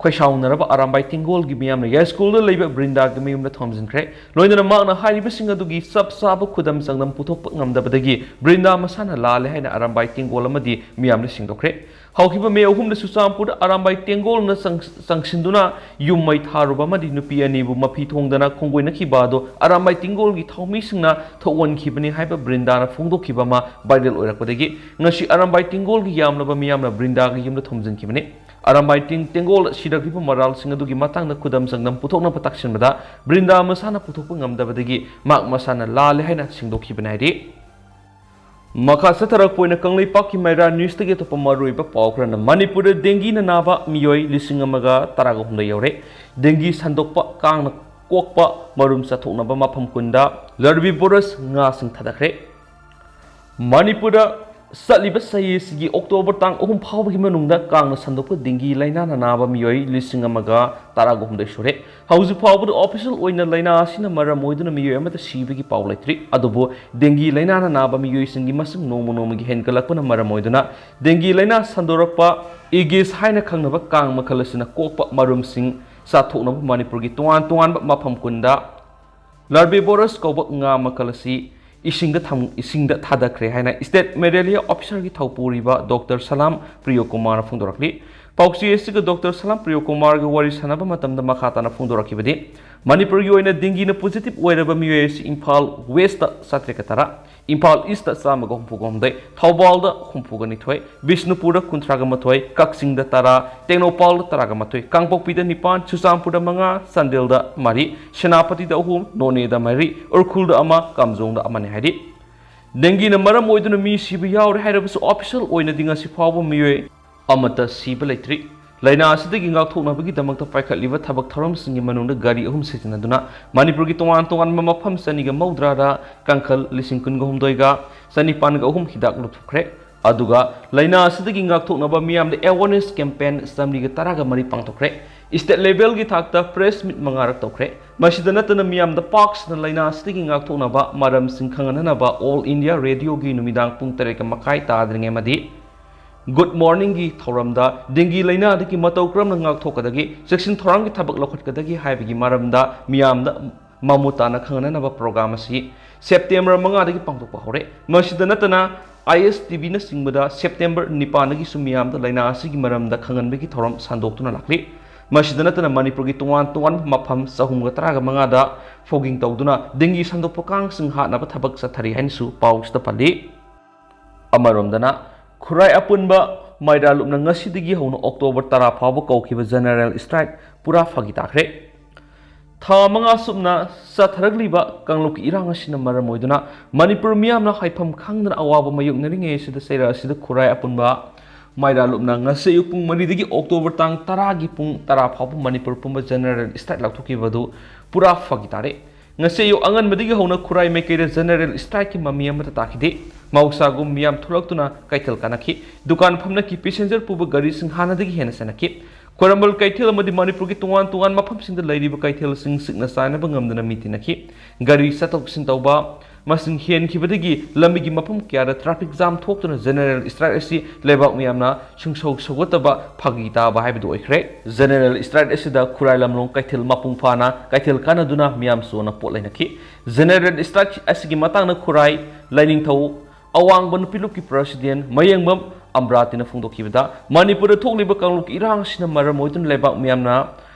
ꯈꯣꯏꯁꯥꯎꯅꯔꯕ ꯑꯔꯥꯝꯕꯥꯏ ꯇꯦꯡꯒꯣꯜꯒꯤ ꯃꯤꯌꯥꯝꯅ ꯌꯥꯏꯁ꯭ꯀꯨꯜꯗ ꯂꯩꯕ ꯕ꯭ꯔꯤꯟꯗꯥꯒꯤ ꯃꯌꯨꯝꯗ ꯊꯣꯝꯖꯤꯟꯈ꯭ꯔꯦ꯫ ꯂꯣꯏꯅꯅ ꯃꯍꯥꯛꯅ ꯍꯥꯏꯔꯤꯕꯁꯤꯡ ꯑꯗꯨꯒꯤ ꯆꯞ ꯆꯥꯕ ꯈꯨꯗꯝ ꯆꯥꯡꯗꯝ ꯄꯨꯊꯣꯛꯄ ꯉꯝꯗꯕꯗꯒꯤ ꯕ꯭ꯔꯤꯟꯗꯥ ꯃꯁꯥꯅ ꯂꯥꯜꯂꯦ ꯍꯥꯏꯅ ꯑꯔꯥꯝꯕꯥꯏ ꯇꯦꯡꯒꯣꯜ ꯑꯃꯗꯤ ꯃꯤꯌꯥꯝꯗ ꯁꯦꯡꯗꯣꯛꯈ꯭ꯔꯦ꯫ ꯍꯧꯈꯤꯕ ꯃꯦ ꯑꯍꯨꯝꯗ ꯆꯨꯔꯆꯥꯟꯄꯨꯔꯗ ꯑꯔꯥꯝꯕꯥꯏ ꯇꯦꯡꯒꯣꯜꯅ ꯆꯪ-, ꯆꯪꯁꯤꯟꯗꯨꯅ ꯌꯨꯝ ꯃꯩ ꯊꯥꯔꯨꯕ ꯑꯃꯗꯤ ꯅꯨꯄꯤ ꯑꯅꯤꯕꯨ ꯃꯐꯤ ꯊꯣꯡꯗꯅ ꯈꯣꯡꯒꯣꯏꯅꯈꯤꯕ ꯑꯗꯨ ꯑꯔꯥꯝꯕꯥꯏ ꯇꯦꯡꯒꯣꯜꯒꯤ ꯊꯧꯃꯤꯁꯤꯡꯅ ꯊꯣꯛꯍꯟꯈꯤꯕꯅꯤ ꯍꯥꯏꯕ ꯕ꯭ꯔꯤꯟꯗꯥꯅ ꯐꯣꯡꯗꯣꯛꯈꯤꯕ ꯑꯃ ꯚꯥꯏꯔꯦꯜ ꯑꯣꯏꯔꯛꯄꯗꯒꯤ ꯉꯁꯤ ꯑꯔꯥꯝꯕꯥꯏ ꯇꯦꯡꯒꯣꯜꯒꯤ ꯌꯥꯝꯂꯕ ꯃꯤꯌꯥꯝꯅ ꯕ꯭ꯔꯤꯟꯗꯥꯒꯤ ꯌꯨꯝꯗ ꯊꯣꯝꯖꯤꯟꯈꯤꯕꯅꯤ꯫ ꯑꯔꯥꯝꯕꯥꯏ ꯇꯦꯡ-, ꯇꯦꯡꯒꯣꯜ ꯁꯤꯔꯛꯂꯤꯕ ꯃꯔꯥꯜꯁꯤꯡ ꯑꯗꯨꯒꯤ ꯃꯇꯥꯡꯗ ꯈꯨꯗꯝ ꯆꯥꯡꯗꯝ ꯄꯨꯊꯣꯛꯅꯕ ꯇꯥꯛꯁꯤꯟꯕꯗ ꯕ꯭ꯔꯤꯟꯗꯥ ꯃꯁꯥꯅ ꯄꯨꯊꯣꯛꯄ ꯉꯝꯗꯕꯗꯒꯤ ꯃꯍꯥꯛ ꯃꯁꯥꯅ ꯂꯥꯜꯂꯦ ꯍꯥꯏꯅ ꯁꯦꯡꯗꯣꯛꯈꯤꯕꯅꯤ ꯍꯥꯏꯔꯤ꯫ ꯃꯈꯥ ꯆꯠꯊꯔꯛꯄ ꯑꯣꯏꯅ ꯀꯪꯂꯩꯄꯥꯛꯀꯤ ꯃꯩꯔꯥ ꯅ꯭ꯌꯨꯁꯇꯒꯤ ꯑꯇꯣꯞꯄ ꯃꯔꯨꯑꯣꯏꯕ ꯄꯥꯎ ꯈꯔꯅ ꯃꯅꯤꯄꯨꯔꯗ ꯗꯦꯡꯒꯤꯅ ꯅꯥꯕ ꯃꯤꯑꯣꯏ ꯂꯤꯁꯤꯡ ꯑꯃꯒ ꯇꯔꯥꯒ ꯍꯨꯝꯗꯣꯏ ꯌꯧꯔꯦ꯫ ꯗꯦꯡꯒꯤ ꯁꯟꯗꯣꯛꯄ ꯀꯥꯡꯅ ꯀꯣꯛꯄ ꯃꯔꯨꯝ ꯆꯥꯊꯣꯛꯅꯕ ꯃꯐꯝ ꯀꯨꯟꯗ ꯂꯔꯕꯤꯕꯣꯔꯁ ꯉꯥꯁꯤꯡ ꯊꯥꯗꯈ꯭ꯔꯦ꯫ ꯃꯅꯤꯄꯨꯔꯗ ꯆꯠꯂꯤꯕ ꯆꯍꯤ ꯑꯁꯤꯒꯤ ꯑꯣꯛꯇꯣꯕꯔ ꯇꯥꯡ ꯑꯍꯨꯝ ꯐꯥꯎꯕꯒꯤ ꯃꯅꯨꯡꯗ ꯀꯥꯡꯅ ꯁꯟꯗꯣꯛꯄ ꯗꯦꯡꯒꯤ ꯂꯥꯏꯅꯥꯅ ꯅꯥꯕ ꯃꯤꯑꯣꯏ ꯂꯤꯁꯤꯡ ꯑꯃꯒ ꯇꯔꯥꯒ ꯍꯨꯝꯗꯣꯏ ꯁꯨꯔꯦ꯫ ꯍꯧꯖꯤꯛ ꯐꯥꯎꯕꯗ ꯑꯣꯐꯤꯁꯤꯌꯦꯜ ꯑꯣꯏꯅ ꯂꯥꯏꯅꯥ ꯑꯁꯤꯅ ꯃꯔꯝ ꯑꯣꯏꯗꯨꯅ ꯃꯤꯑꯣꯏ ꯑꯃꯠꯇ ꯁꯤꯕꯒꯤ ꯄꯥꯎ ꯂꯩꯇ꯭ꯔꯤ꯫ ꯑꯗꯨꯕꯨ ꯗꯦꯡꯒꯤ ꯂꯥꯏꯅꯥꯅ ꯅꯥꯕ ꯃꯤꯑꯣꯏꯁꯤꯡꯒꯤ ꯃꯁꯤꯡ ꯅꯣꯡꯃ ꯅꯣꯡꯃꯒꯤ ꯍꯦꯟꯒꯠꯂꯛꯄꯅ ꯃꯔꯝ ꯑꯣꯏꯗꯨꯅ ꯗꯦꯡꯒꯤ ꯂꯥꯏꯅꯥ ꯁꯟꯗꯣꯔꯛꯄ ꯑꯦꯒꯤꯁ ꯍꯥꯏꯅ ꯈꯪꯅꯕ ꯀꯥꯡ ꯃꯈꯜ ꯑꯁꯤꯅ ꯀꯣꯛꯄ ꯃꯔꯨꯝꯁꯤꯡ ꯆꯥꯊꯣꯛꯅꯕ ꯃꯅꯤꯄꯨꯔꯒꯤ ꯇꯣꯉꯥꯟ ꯇꯣꯉꯥꯟꯕ ꯃꯐꯝ ꯀꯨꯟꯗ ꯂꯥꯔꯕꯤꯕꯣꯔꯁ ꯀꯧꯕ ꯉꯥ ꯃꯈꯜ ꯑꯁꯤ ꯏꯁꯤꯡꯗ ꯊꯝ-, ꯏꯁꯤꯡꯗ ꯊꯥꯗꯈ꯭ꯔꯦ ꯍꯥꯏꯅ ꯁ꯭ꯇꯦꯠ ꯃꯦꯂꯦꯔꯤꯌꯥ ꯑꯣꯐꯤꯁꯔꯒꯤ ꯊꯧꯄꯨꯔꯤꯕ ꯗꯣꯛꯇꯔ ꯁꯂꯥꯝ ꯄ꯭ꯔꯤꯌꯣꯀꯨꯃꯥꯔꯅ ꯐꯣꯡꯗꯣꯔꯛꯂꯤ꯫ ꯄꯥꯎꯆꯦ ꯑꯁꯤꯒ ꯗꯣꯛꯇꯔ ꯁꯂꯥꯝ ꯄ꯭ꯔꯤꯌꯣꯀꯨꯃꯥꯔꯒ ꯋꯥꯔꯤ ꯁꯥꯟꯅꯕ ꯃꯇꯝꯗ ꯃꯈꯥ ꯇꯥꯅ ꯐꯣꯡꯗꯣꯔꯛꯈꯤꯕꯗꯤ, ꯃꯅꯤꯄꯨꯔꯒꯤ ꯑꯣꯏꯅ ꯗꯦꯡꯒꯤꯅ ꯄꯣꯖꯤꯇꯤꯚ ꯑꯣꯏꯔꯕ ꯃꯤꯑꯣꯏ ꯑꯁꯤ ꯏꯝꯐꯥꯜ ꯋꯦꯁꯇ ꯆꯥꯇ꯭ꯔꯦꯠꯀ ꯇꯔꯥ, ꯏꯝꯐꯥꯜ ꯏꯁꯇ ꯆꯥꯝꯃꯒ ꯍꯨꯝꯐꯨꯒ ꯍꯨꯝꯗꯣꯏ, ꯊꯧꯕꯥꯜꯗ ꯍꯨꯝꯐꯨꯒ ꯅꯤꯊꯣꯏ, ꯕꯤꯁꯅꯨꯄꯨꯔꯗ ꯀꯨꯟꯊ꯭ꯔꯥꯒ ꯃꯥꯊꯣꯏ, ꯀꯛꯆꯤꯡꯗ ꯇꯔꯥ, ꯇꯦꯡꯅꯧꯄꯜꯗ ꯇꯔꯥꯒ ꯃꯥꯊꯣꯏ, ꯀꯥꯡꯄꯣꯛꯄꯤꯗ ꯅꯤꯄꯥꯟ, ꯆꯨꯔꯆꯥꯟꯄꯨꯔꯗ ꯃꯉꯥ, ꯆꯥꯟꯗꯦꯜꯗ ꯃꯔꯤ, ꯁꯦꯅꯥꯄꯇꯤꯗ ꯑꯍꯨꯝ, ꯅꯣꯅꯦꯗ ꯃꯔꯤ, ꯎꯈ꯭ꯔꯨꯜꯗ ꯑꯃ, ꯀꯥꯝꯖꯣꯡꯗ ꯑꯃꯅꯤ ꯍꯥꯏꯔꯤ꯫ ꯗꯦꯡꯒꯤꯅ ꯃꯔꯝ ꯑꯣꯏꯗꯨꯅ ꯃꯤ ꯁꯤꯕ ꯌꯥꯎꯔꯦ ꯍꯥꯏꯔꯕꯁꯨ, ꯑꯣꯐꯤꯁꯤꯌꯦꯜ ꯑꯣꯏꯅꯗꯤ ꯉꯁꯤ ꯐꯥꯎꯕ ꯃꯤꯑꯣꯏ ꯑꯃꯠꯇ ꯁꯤꯕ ꯂꯩꯇ꯭ꯔꯤ꯫ ꯂꯥꯏꯅꯥ ꯑꯁꯤꯗꯒꯤ ꯉꯥꯛꯊꯣꯛꯅꯕꯒꯤꯗꯃꯛꯇ ꯄꯥꯏꯈꯠꯂꯤꯕ ꯊꯕꯛ ꯊꯧꯔꯝꯁꯤꯡꯒꯤ ꯃꯅꯨꯡꯗ ꯒꯥꯔꯤ ꯑꯍꯨꯝ ꯁꯤꯖꯤꯟꯅꯗꯨꯅ ꯃꯅꯤꯄꯨꯔꯒꯤ ꯇꯣꯉꯥꯟ ꯇꯣꯉꯥꯟꯕ ꯃꯐꯝ ꯆꯅꯤꯒ ꯃꯧꯗ꯭ꯔꯥꯗ ꯀꯥꯡꯈꯜ ꯂꯤꯁꯤꯡ ꯀꯨꯟꯒ ꯍꯨꯝꯗꯣꯏꯒ ꯆꯅꯤꯄꯥꯟꯒ ꯑꯍꯨꯝ ꯍꯤꯗꯥꯛ ꯂꯧꯊꯣꯛꯈ꯭ꯔꯦ꯫ ꯑꯗꯨꯒ ꯂꯥꯏꯅꯥ ꯑꯁꯤꯗꯒꯤ ꯉꯥꯛꯊꯣꯛꯅꯕ ꯃꯤꯌꯥꯝꯗ awareness campaign ꯆꯥꯃꯔꯤꯒ ꯇꯔꯥꯒ ꯃꯔꯤ ꯄꯥꯡꯊꯣꯛꯈ꯭ꯔꯦ꯫ State level ꯒꯤ ꯊꯥꯛꯇ press meet ꯃꯉꯥꯔꯛ ꯇꯧꯈ꯭ꯔꯦ꯫ ꯃꯁꯤꯗ ꯅꯠꯇꯅ ꯃꯤꯌꯥꯝꯗ ꯄꯥꯛ ꯁꯟꯅ ꯂꯥꯏꯅꯥ ꯑꯁꯤꯗꯒꯤ ꯉꯥꯛꯊꯣꯛꯅꯕ ꯃꯔꯝꯁꯤꯡ ꯈꯪꯍꯟꯅꯅꯕ All India Radio ꯒꯤ ꯅꯨꯃꯤꯗꯥꯡ ꯄꯨꯡ ꯇꯔꯦꯠꯀ ꯃꯈꯥꯏ ꯇꯥꯗ꯭ꯔꯤꯉꯩ ꯑꯃꯗꯤ Good Morning ꯒꯤ ꯊꯧꯔꯝꯗ ꯗꯦꯡꯒꯤ ꯂꯥꯏꯅꯥꯗꯒꯤ ꯃꯇꯧ ꯀꯔꯝꯅ ꯉꯥꯛꯊꯣꯛꯀꯗꯒꯦ, ꯆꯦꯛꯁꯤꯟ ꯊꯧꯔꯥꯡꯒꯤ ꯊꯕꯛ ꯂꯧꯈꯠꯀꯗꯒꯦ ꯍꯥꯏꯕꯒꯤ ꯃꯔꯝꯗ ꯃꯤꯌꯥꯝꯗ ꯃꯃꯨꯠ ꯇꯥꯅ ꯈꯪꯍꯟꯅꯅꯕ program ꯑꯁꯤ September ꯃꯉꯥꯗꯒꯤ ꯄꯥꯡꯊꯣꯛꯄ ꯍꯧꯔꯦ꯫ ꯃꯁꯤꯗ ꯅꯠꯇꯅ I S T V ꯅꯆꯤꯡꯕꯗ September ꯅꯤꯄꯥꯟꯗꯒꯤꯁꯨ ꯃꯤꯌꯥꯝꯗ ꯂꯥꯏꯅꯥ ꯑꯁꯤꯒꯤ ꯃꯔꯝꯗ ꯈꯪꯍꯟꯕꯒꯤ ꯊꯧꯔꯝ ꯁꯟꯗꯣꯛꯇꯨꯅ ꯂꯥꯛꯂꯤ꯫ ꯃꯁꯤꯗ ꯅꯠꯇꯅ ꯃꯅꯤꯄꯨꯔꯒꯤ ꯇꯣꯉꯥꯟ ꯇꯣꯉꯥꯟꯕ ꯃꯐꯝ ꯆꯍꯨꯝꯒ ꯇꯔꯥꯒ ꯃꯉꯥꯗ fogging ꯇꯧꯗꯨꯅ ꯗꯦꯡꯒꯤ ꯁꯟꯗꯣꯛꯄ ꯀꯥꯡꯁꯤꯡ ꯍꯥꯠꯅꯕ ꯊꯕꯛ ꯆꯠꯊꯔꯤ ꯍꯥꯏꯅꯁꯨ ꯄꯥꯎꯁꯤꯗ ꯄꯜꯂꯤ꯫ ꯑꯃꯔꯣꯝꯗꯅ, ꯈꯨꯔꯥꯏ ꯑꯄꯨꯟꯕ ꯃꯩꯔꯥ ꯂꯨꯞꯅ ꯉꯁꯤꯗꯒꯤ ꯍꯧꯅ October ꯇꯔꯥ ꯐꯥꯎꯕ ꯀꯧꯈꯤꯕ general strike ꯄꯨꯔꯥ ꯐꯥꯒꯤ ꯇꯥꯈ꯭ꯔꯦ꯫ ꯊꯥ ꯃꯉꯥ ꯁꯨꯞꯅ ꯆꯠꯊꯔꯛꯂꯤꯕ ꯀꯥꯡꯂꯨꯞꯀꯤ ꯏꯔꯥꯡ ꯑꯁꯤꯅ ꯃꯔꯝ ꯑꯣꯏꯗꯨꯅ ꯃꯅꯤꯄꯨꯔ ꯃꯤꯌꯥꯝꯅ ꯍꯥꯏꯐꯝ ꯈꯪꯗꯅ ꯑꯋꯥꯕ ꯃꯥꯌꯣꯛꯅꯔꯤꯉꯩ ꯑꯁꯤꯗ ꯆꯩꯔꯥ ꯑꯁꯤꯗ ꯈꯨꯔꯥꯏ ꯑꯄꯨꯟꯕ ꯃꯩꯔꯥ ꯂꯨꯞꯅ ꯉꯁꯤ ꯑꯌꯨꯛ ꯄꯨꯡ ꯃꯔꯤꯗꯒꯤ October ꯇꯥꯡ ꯇꯔꯥꯒꯤ ꯄꯨꯡ ꯇꯔꯥ ꯐꯥꯎꯕ ꯃꯅꯤꯄꯨꯔ ꯄꯨꯝꯕ general strike ꯂꯥꯎꯊꯣꯛꯈꯤꯕ ꯑꯗꯨ ꯄꯨꯔꯥ ꯐꯥꯒꯤ ꯇꯥꯔꯦ꯫ ꯉꯁꯤ ꯑꯌꯨꯛ ꯑꯉꯟꯕꯗꯒꯤ ꯍꯧꯅ ꯈꯨꯔꯥꯏ ꯃꯥꯏꯀꯩꯗ general strike ꯀꯤ ꯃꯃꯤ ꯑꯃꯠꯇ ꯇꯥꯈꯤꯗꯦ꯫ ꯃꯍꯧꯁꯥꯒꯨꯝ ꯃꯤꯌꯥꯝ ꯊꯣꯛꯂꯛꯇꯨꯅ ꯀꯩꯊꯦꯜ ꯀꯥꯅꯈꯤ꯫ ꯗꯨꯀꯥꯟ ꯐꯝꯅꯈꯤ꯫ Passenger ꯄꯨꯕ ꯒꯥꯔꯤꯁꯤꯡ ꯍꯥꯟꯅꯗꯒꯤ ꯍꯦꯟꯅ ꯆꯦꯟꯅꯈꯤ꯫ ꯈ꯭ꯋꯥꯏꯔꯝꯕꯟ ꯀꯩꯊꯦꯜ ꯑꯃꯗꯤ ꯃꯅꯤꯄꯨꯔꯒꯤ ꯇꯣꯉꯥꯟ ꯇꯣꯉꯥꯟꯕ ꯃꯐꯝꯁꯤꯡꯗ ꯂꯩꯔꯤꯕ ꯀꯩꯊꯦꯜꯁꯤꯡ ꯁꯤꯠꯅ ꯆꯥꯏꯅꯕ ꯉꯝꯗꯅ ꯃꯤ ꯇꯤꯟꯅꯈꯤ꯫ ꯒꯥꯔꯤ ꯆꯠꯊꯣꯛ ꯆꯠꯁꯤꯟ ꯇꯧꯕ ꯃꯁꯤꯡ ꯍꯦꯟꯈꯤꯕꯗꯒꯤ ꯂꯝꯕꯤꯒꯤ ꯃꯐꯝ ꯀꯌꯥꯗ traffic jam ꯊꯣꯛꯇꯨꯅ general strike ꯑꯁꯤ ꯂꯩꯕꯥꯛ ꯃꯤꯌꯥꯝꯅ ꯁꯨꯡꯁꯧ ꯁꯧꯒꯠꯇꯕ ꯐꯥꯒꯤ ꯇꯥꯕ ꯍꯥꯏꯕꯗꯨ ꯑꯣꯏꯈ꯭ꯔꯦ꯫ General strike ꯑꯁꯤꯗ ꯈꯨꯔꯥꯏ ꯂꯝꯂꯣꯡ ꯀꯩꯊꯦꯜ ꯃꯄꯨꯡ ꯐꯥꯅ ꯀꯩꯊꯦꯜ ꯀꯥꯟꯅꯗꯨꯅ ꯃꯤꯌꯥꯝ ꯆꯣꯟꯅ ꯄꯣꯠ ꯂꯩꯅꯈꯤ꯫ General strike ꯑꯁꯤꯒꯤ ꯃꯇꯥꯡꯗ ꯈꯨꯔꯥꯏ, ꯂꯥꯏꯅꯤꯡꯊꯧ, ꯑꯋꯥꯡꯕ ꯅꯨꯄꯤ ꯂꯨꯞꯀꯤ president ꯃꯌꯦꯡꯕꯝ ꯑꯝꯕ꯭ꯔꯥꯇꯤꯅ ꯐꯣꯡꯗꯣꯛꯈꯤꯕꯗ, ꯃꯅꯤꯄꯨꯔꯗ ꯊꯣꯛꯂꯤꯕ ꯀꯥꯡꯂꯨꯞꯀꯤ ꯏꯔꯥꯡ ꯑꯁꯤꯅ ꯃꯔꯝ ꯑꯣꯏꯗꯨꯅ ꯂꯩꯕꯥꯛ ꯃꯤꯌꯥꯝꯅ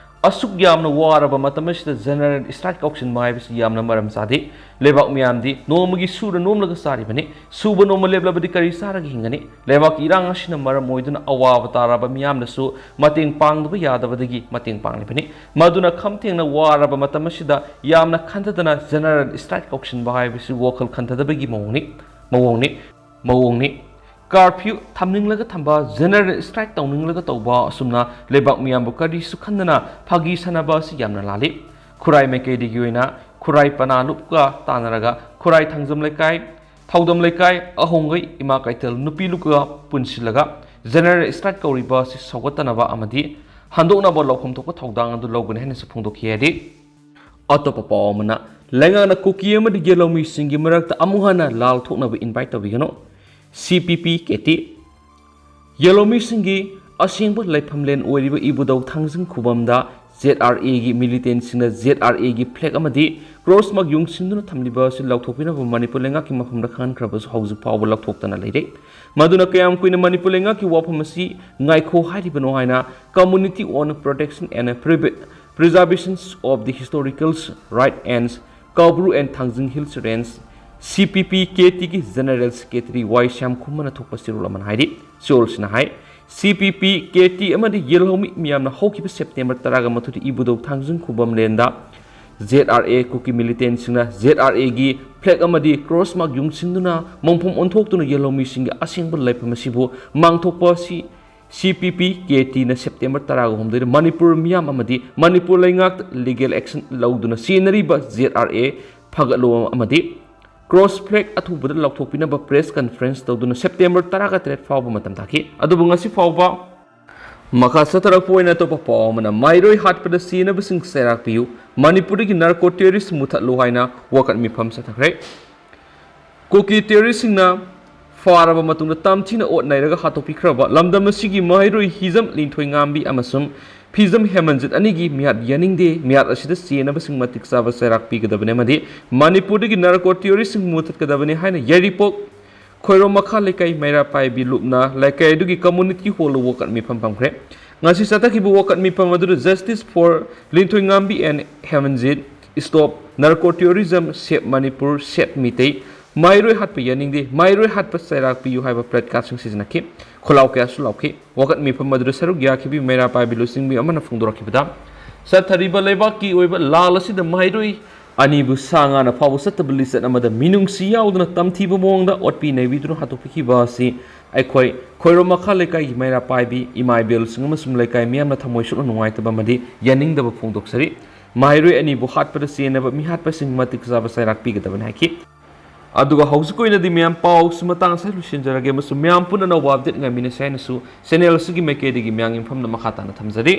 ꯑꯁꯨꯛ ꯌꯥꯝꯅ ꯋꯥꯔꯕ ꯃꯇꯝ ꯑꯁꯤꯗ general strike ꯀꯧꯁꯤꯟꯕ ꯍꯥꯏꯕꯁꯤ ꯌꯥꯝꯅ ꯃꯔꯝ ꯆꯥꯗꯦ꯫ ꯂꯩꯕꯥꯛ ꯃꯤꯌꯥꯝꯗꯤ ꯅꯣꯡꯃꯒꯤ ꯁꯨꯔ ꯅꯣꯝꯂꯒ ꯆꯥꯔꯤꯕꯅꯤ꯫ ꯁꯨꯕ ꯅꯣꯝꯕ ꯂꯦꯞꯂꯕꯗꯤ ꯀꯔꯤ ꯆꯥꯔꯒ ꯍꯤꯡꯒꯅꯤ? ꯂꯩꯕꯥꯛꯀꯤ ꯏꯔꯥꯡ ꯑꯁꯤꯅ ꯃꯔꯝ ꯑꯣꯏꯗꯨꯅ ꯑꯋꯥꯕ ꯇꯥꯔꯕ ꯃꯤꯌꯥꯝꯗꯁꯨ ꯃꯇꯦꯡ ꯄꯥꯡꯗꯕ ꯌꯥꯗꯕꯗꯒꯤ ꯃꯇꯦꯡ ꯄꯥꯡꯂꯤꯕꯅꯤ꯫ ꯃꯗꯨꯅ ꯈꯝ ꯊꯦꯡꯅ ꯋꯥꯔꯕ ꯃꯇꯝ ꯑꯁꯤꯗ ꯌꯥꯝꯅ ꯈꯟꯊꯗꯅ general strike ꯀꯧꯁꯤꯟꯕ ꯍꯥꯏꯕꯁꯤ ꯋꯥꯈꯜ ꯈꯟꯊꯗꯕꯒꯤ ꯃꯑꯣꯡꯅꯤ꯫ ꯃꯑꯣꯡꯅꯤ꯫ ꯃꯑꯣꯡꯅꯤ꯫ Curfew ꯊꯝꯅꯤꯡꯂꯒ ꯊꯝꯕ, general strike ꯇꯧꯅꯤꯡꯂꯒ ꯇꯧꯕ, ꯑꯁꯨꯝꯅ ꯂꯩꯕꯥꯛ ꯃꯤꯌꯥꯝꯕꯨ ꯀꯔꯤꯁꯨ ꯈꯟꯗꯅ ꯐꯥꯒꯤ ꯁꯥꯟꯅꯕ ꯑꯁꯤ ꯌꯥꯝꯅ ꯂꯥꯜꯂꯤ꯫ ꯈꯨꯔꯥꯏ ꯃꯥꯏꯀꯩꯗꯒꯤ ꯑꯣꯏꯅ ꯈꯨꯔꯥꯏ ꯄꯅꯥ ꯂꯨꯞꯀ ꯇꯥꯟꯅꯔꯒ ꯈꯨꯔꯥꯏ ꯊꯥꯡꯖꯝ ꯂꯩꯀꯥꯏ, ꯊꯧꯗꯝ ꯂꯩꯀꯥꯏ, ꯑꯍꯣꯡꯒꯩ, ꯏꯃꯥ ꯀꯩꯊꯦꯜ, ꯅꯨꯄꯤ ꯂꯨꯞꯀ ꯄꯨꯟꯁꯤꯜꯂꯒ general strike ꯀꯧꯔꯤꯕ ꯑꯁꯤ ꯁꯧꯒꯠꯇꯅꯕ ꯑꯃꯗꯤ ꯍꯟꯗꯣꯛꯅꯕ ꯂꯧꯐꯝ ꯊꯣꯛꯄ ꯊꯧꯗꯥꯡ ꯑꯗꯨ ꯂꯧꯒꯅꯤ ꯍꯥꯏꯅꯁꯨ ꯐꯣꯡꯗꯣꯛꯈꯤ꯫ ꯍꯥꯏꯗꯤ ꯑꯇꯣꯞꯄ ꯄꯥꯎ ꯑꯃꯅ, ꯂꯩꯉꯥꯛꯅ ꯀꯨꯀꯤ ꯑꯃꯗꯤ ꯌꯦꯜꯍꯧꯃꯤꯁꯤꯡꯒꯤ ꯃꯔꯛꯇ ꯑꯃꯨꯛ ꯍꯟꯅ ꯂꯥꯜ ꯊꯣꯛꯅꯕ invite ꯇꯧꯕꯤꯒꯅꯨ꯫ C P P K T꯫ ꯌꯦꯜꯍꯧꯃꯤꯁꯤꯡꯒꯤ ꯑꯁꯦꯡꯕ ꯂꯩꯐꯝꯂꯦꯟ ꯑꯣꯏꯔꯤꯕ ꯏꯕꯨꯙꯧ ꯊꯥꯡꯖꯤꯡ ꯈꯨꯕꯝꯗ Z R A ꯒꯤ militantꯁꯤꯡꯅ Z R A ꯒꯤ flag ꯑꯃꯗꯤ cross mark ꯌꯨꯡꯁꯤꯟꯗꯨꯅ ꯊꯝꯂꯤꯕ ꯑꯁꯤ ꯂꯧꯊꯣꯛꯄꯤꯅꯕ ꯃꯅꯤꯄꯨꯔ ꯂꯩꯉꯥꯛꯀꯤ ꯃꯐꯝꯗ ꯈꯪꯍꯟꯈ꯭ꯔꯕꯁꯨ ꯍꯧꯖꯤꯛ ꯐꯥꯎꯕ ꯂꯧꯊꯣꯛꯇꯅ ꯂꯩꯔꯦ꯫ ꯃꯗꯨꯅ ꯀꯌꯥꯝ ꯀꯨꯏꯅ ꯃꯅꯤꯄꯨꯔ ꯂꯩꯉꯥꯛꯀꯤ ꯋꯥꯐꯝ ꯑꯁꯤ ꯉꯥꯏꯈꯣ ꯍꯥꯏꯔꯤꯕꯅꯣ ꯍꯥꯏꯅ Community on Protection and Preve-, Preservations of the Historical Right and Kaubru and Thangjing Hills Range, C P P K T ꯒꯤ General Secretary Y ꯁ꯭ꯌꯥꯝꯈꯨꯃꯟꯅ ꯊꯣꯛꯄ ꯆꯦꯔꯣꯜ ꯑꯃꯅ ꯍꯥꯏꯔꯤ꯫ ꯆꯦꯔꯣꯜꯁꯤꯅ ꯍꯥꯏ, C P P K T ꯑꯃꯗꯤ ꯌꯦꯜꯍꯧꯃꯤ ꯃꯤꯌꯥꯝꯅ ꯍꯧꯈꯤꯕ September ꯇꯔꯥꯒ ꯃꯥꯊꯣꯏꯗ ꯏꯕꯨꯙꯧ ꯊꯥꯡꯖꯤꯡ ꯈꯨꯕꯝ ꯂꯦꯟꯗ Z R A Kuki militantꯁꯤꯡꯅ Z R A ꯒꯤ flag ꯑꯃꯗꯤ cross mark ꯌꯨꯡꯁꯤꯟꯗꯨꯅ ꯃꯣꯡꯐꯝ ꯑꯣꯟꯊꯣꯛꯇꯨꯅ ꯌꯦꯜꯍꯧꯃꯤꯁꯤꯡꯒꯤ ꯑꯁꯦꯡꯕ ꯂꯩꯐꯝ ꯑꯁꯤꯕꯨ ꯃꯥꯡꯊꯣꯛꯄ ꯑꯁꯤ C P P K T ꯅ September ꯇꯔꯥꯒ ꯍꯨꯝꯗꯣꯏꯗ ꯃꯅꯤꯄꯨꯔ ꯃꯤꯌꯥꯝ ꯑꯃꯗꯤ ꯃꯅꯤꯄꯨꯔ ꯂꯩꯉꯥꯛꯇ legal action ꯂꯧꯗꯨꯅ ꯆꯦꯟꯅꯔꯤꯕ Z R A ꯐꯒꯠꯂꯣꯝ ꯑꯃꯗꯤ cross flag ꯑꯊꯨꯕꯗ ꯂꯧꯊꯣꯛꯄꯤꯅꯕ press conference ꯇꯧꯗꯨꯅ September ꯇꯔꯥꯒ ꯇꯔꯦꯠ ꯐꯥꯎꯕ ꯃꯇꯝ ꯊꯥꯈꯤ꯫ ꯑꯗꯨꯕꯨ ꯉꯁꯤ ꯐꯥꯎꯕ ꯃꯈꯥ ꯆꯠꯊꯔꯛꯄ ꯑꯣꯏꯅ ꯑꯇꯣꯞꯄ ꯄꯥꯎ ꯑꯃꯅ, ꯃꯍꯩꯔꯣꯏ ꯍꯥꯠꯄꯗ ꯆꯦꯟꯅꯕꯁꯤꯡ ꯆꯩꯔꯥꯛ ꯄꯤꯌꯨ, ꯃꯅꯤꯄꯨꯔꯗꯒꯤ narco terrorist ꯃꯨꯊꯠꯂꯨ ꯍꯥꯏꯅ ꯋꯥꯀꯠ ꯃꯤꯐꯝ ꯆꯠꯊꯈ꯭ꯔꯦ꯫ ꯀꯨꯀꯤ terroristꯁꯤꯡꯅ ꯐꯥꯔꯕ ꯃꯇꯨꯡꯗ ꯇꯝꯊꯤꯅ ꯑꯣꯠ ꯅꯩꯔꯒ ꯍꯥꯠꯇꯣꯛꯄꯤꯈ꯭ꯔꯕ ꯂꯝꯗꯝ ꯑꯁꯤꯒꯤ ꯃꯍꯩꯔꯣꯏ ꯍꯤꯖꯝ ꯂꯤꯟꯊꯣꯏꯉꯥꯝꯕꯤ ꯑꯃꯁꯨꯡ ꯐꯤꯖꯝ ꯍꯦꯃꯟꯖꯤꯠ ꯑꯅꯤꯒꯤ ꯃꯤꯍꯥꯠ ꯌꯥꯅꯤꯡꯗꯦ꯫ ꯃꯤꯍꯥꯠ ꯑꯁꯤꯗ ꯆꯦꯟꯅꯕꯁꯤꯡ ꯃꯇꯤꯛ ꯆꯥꯕ ꯆꯩꯔꯥꯛ ꯄꯤꯒꯗꯕꯅꯤ ꯑꯃꯗꯤ ꯃꯅꯤꯄꯨꯔꯗꯒꯤ narco terroristꯁꯤꯡ ꯃꯨꯊꯠꯀꯗꯕꯅꯤ ꯍꯥꯏꯅ ꯌꯥꯏꯔꯤꯄꯣꯛ ꯈꯣꯏꯔꯣꯝ ꯃꯈꯥ ꯂꯩꯀꯥꯏ ꯃꯩꯔꯥ ꯄꯥꯏꯕꯤ ꯂꯨꯞꯅ ꯂꯩꯀꯥꯏ ꯑꯗꯨꯒꯤ community hallꯗ ꯋꯥꯀꯠ ꯃꯤꯐꯝ ꯐꯝꯈ꯭ꯔꯦ꯫ ꯉꯁꯤ ꯆꯠꯊꯈꯤꯕ ꯋꯥꯀꯠ ꯃꯤꯐꯝ ꯑꯗꯨꯗ Justice for ꯂꯤꯟꯊꯣꯏꯉꯥꯝꯕꯤ and ꯍꯦꯃꯟꯖꯤꯠ, Stop Narco Terrorism, Save Manipur, Save Meitei, ꯃꯍꯩꯔꯣꯏ ꯍꯥꯠꯄ ꯌꯥꯅꯤꯡꯗꯦ, ꯃꯍꯩꯔꯣꯏ ꯍꯥꯠꯄ ꯆꯩꯔꯥꯛ ꯄꯤꯌꯨ ꯍꯥꯏꯕ placardꯁꯤꯡ ꯁꯤꯖꯤꯟꯅꯈꯤ꯫ ꯈꯨꯜꯂꯥꯎ ꯀꯌꯥꯁꯨ ꯂꯥꯎꯈꯤ꯫ ꯋꯥꯀꯠ ꯃꯤꯐꯝ ꯑꯗꯨꯗ ꯁꯔꯨꯛ ꯌꯥꯈꯤꯕꯤ ꯃꯩꯔꯥ ꯄꯥꯏꯕꯤ ꯂꯨꯆꯤꯡꯕꯤ ꯑꯃꯅ ꯐꯣꯡꯗꯣꯔꯛꯈꯤꯕꯗ, ꯆꯠꯊꯔꯤꯕ ꯂꯩꯕꯥꯛꯀꯤ ꯑꯣꯏꯕ ꯂꯥꯜ ꯑꯁꯤꯗ ꯃꯍꯩꯔꯣꯏ ꯑꯅꯤꯕꯨ ꯁꯥ ꯉꯥꯅ ꯐꯥꯎꯕ ꯆꯠꯇꯕ ꯂꯤꯆꯠ ꯑꯃꯗ ꯃꯤꯅꯨꯡꯁꯤ ꯌꯥꯎꯗꯅ ꯇꯝꯊꯤꯕ ꯃꯑꯣꯡꯗ ꯑꯣꯠꯄꯤ ꯅꯩꯕꯤꯗꯨꯅ ꯍꯥꯠꯇꯣꯛꯄꯤꯈꯤꯕ ꯑꯁꯤ ꯑꯩꯈꯣꯏ ꯈꯣꯏꯔꯣꯝ ꯃꯈꯥ ꯂꯩꯀꯥꯏꯒꯤ ꯃꯩꯔꯥ ꯄꯥꯏꯕꯤ ꯏꯃꯥ ꯏꯕꯦꯜꯁꯤꯡ ꯑꯃꯁꯨꯡ ꯂꯩꯀꯥꯏ ꯃꯤꯌꯥꯝꯅ ꯊꯃꯣꯏ ꯁꯣꯛꯅ ꯅꯨꯡꯉꯥꯏꯇꯕ ꯑꯃꯗꯤ ꯌꯥꯅꯤꯡꯗꯕ ꯐꯣꯡꯗꯣꯛꯆꯔꯤ꯫ ꯃꯍꯩꯔꯣꯏ ꯑꯅꯤꯕꯨ ꯍꯥꯠꯄꯗ ꯆꯦꯟꯅꯕ ꯃꯤꯍꯥꯠꯄꯁꯤꯡ ꯃꯇꯤꯛ ꯆꯥꯕ ꯆꯩꯔꯥꯛ ꯄꯤꯒꯗꯕꯅꯤ ꯍꯥꯏꯈꯤ꯫ ꯑꯗꯨꯒ ꯍꯧꯖꯤꯛꯀꯤ ꯑꯣꯏꯅꯗꯤ ꯃꯌꯥꯝ ꯄꯥꯎꯁꯤ ꯃꯇꯥꯡ ꯑꯁꯤꯗ ꯂꯣꯏꯁꯤꯟꯖꯔꯒꯦ ꯑꯃꯁꯨꯡ ꯃꯌꯥꯝ ꯄꯨꯟꯅ ꯑꯅꯧꯕ update ꯉꯥꯏꯃꯤꯟꯅꯁꯤ ꯍꯥꯏꯅꯁꯨ channel ꯑꯁꯤꯒꯤ ꯃꯥꯏꯀꯩꯗꯒꯤ ꯃꯌꯥꯝꯒꯤ ꯃꯐꯝꯗ ꯃꯈꯥ ꯇꯥꯅ ꯊꯝꯖꯔꯤ꯫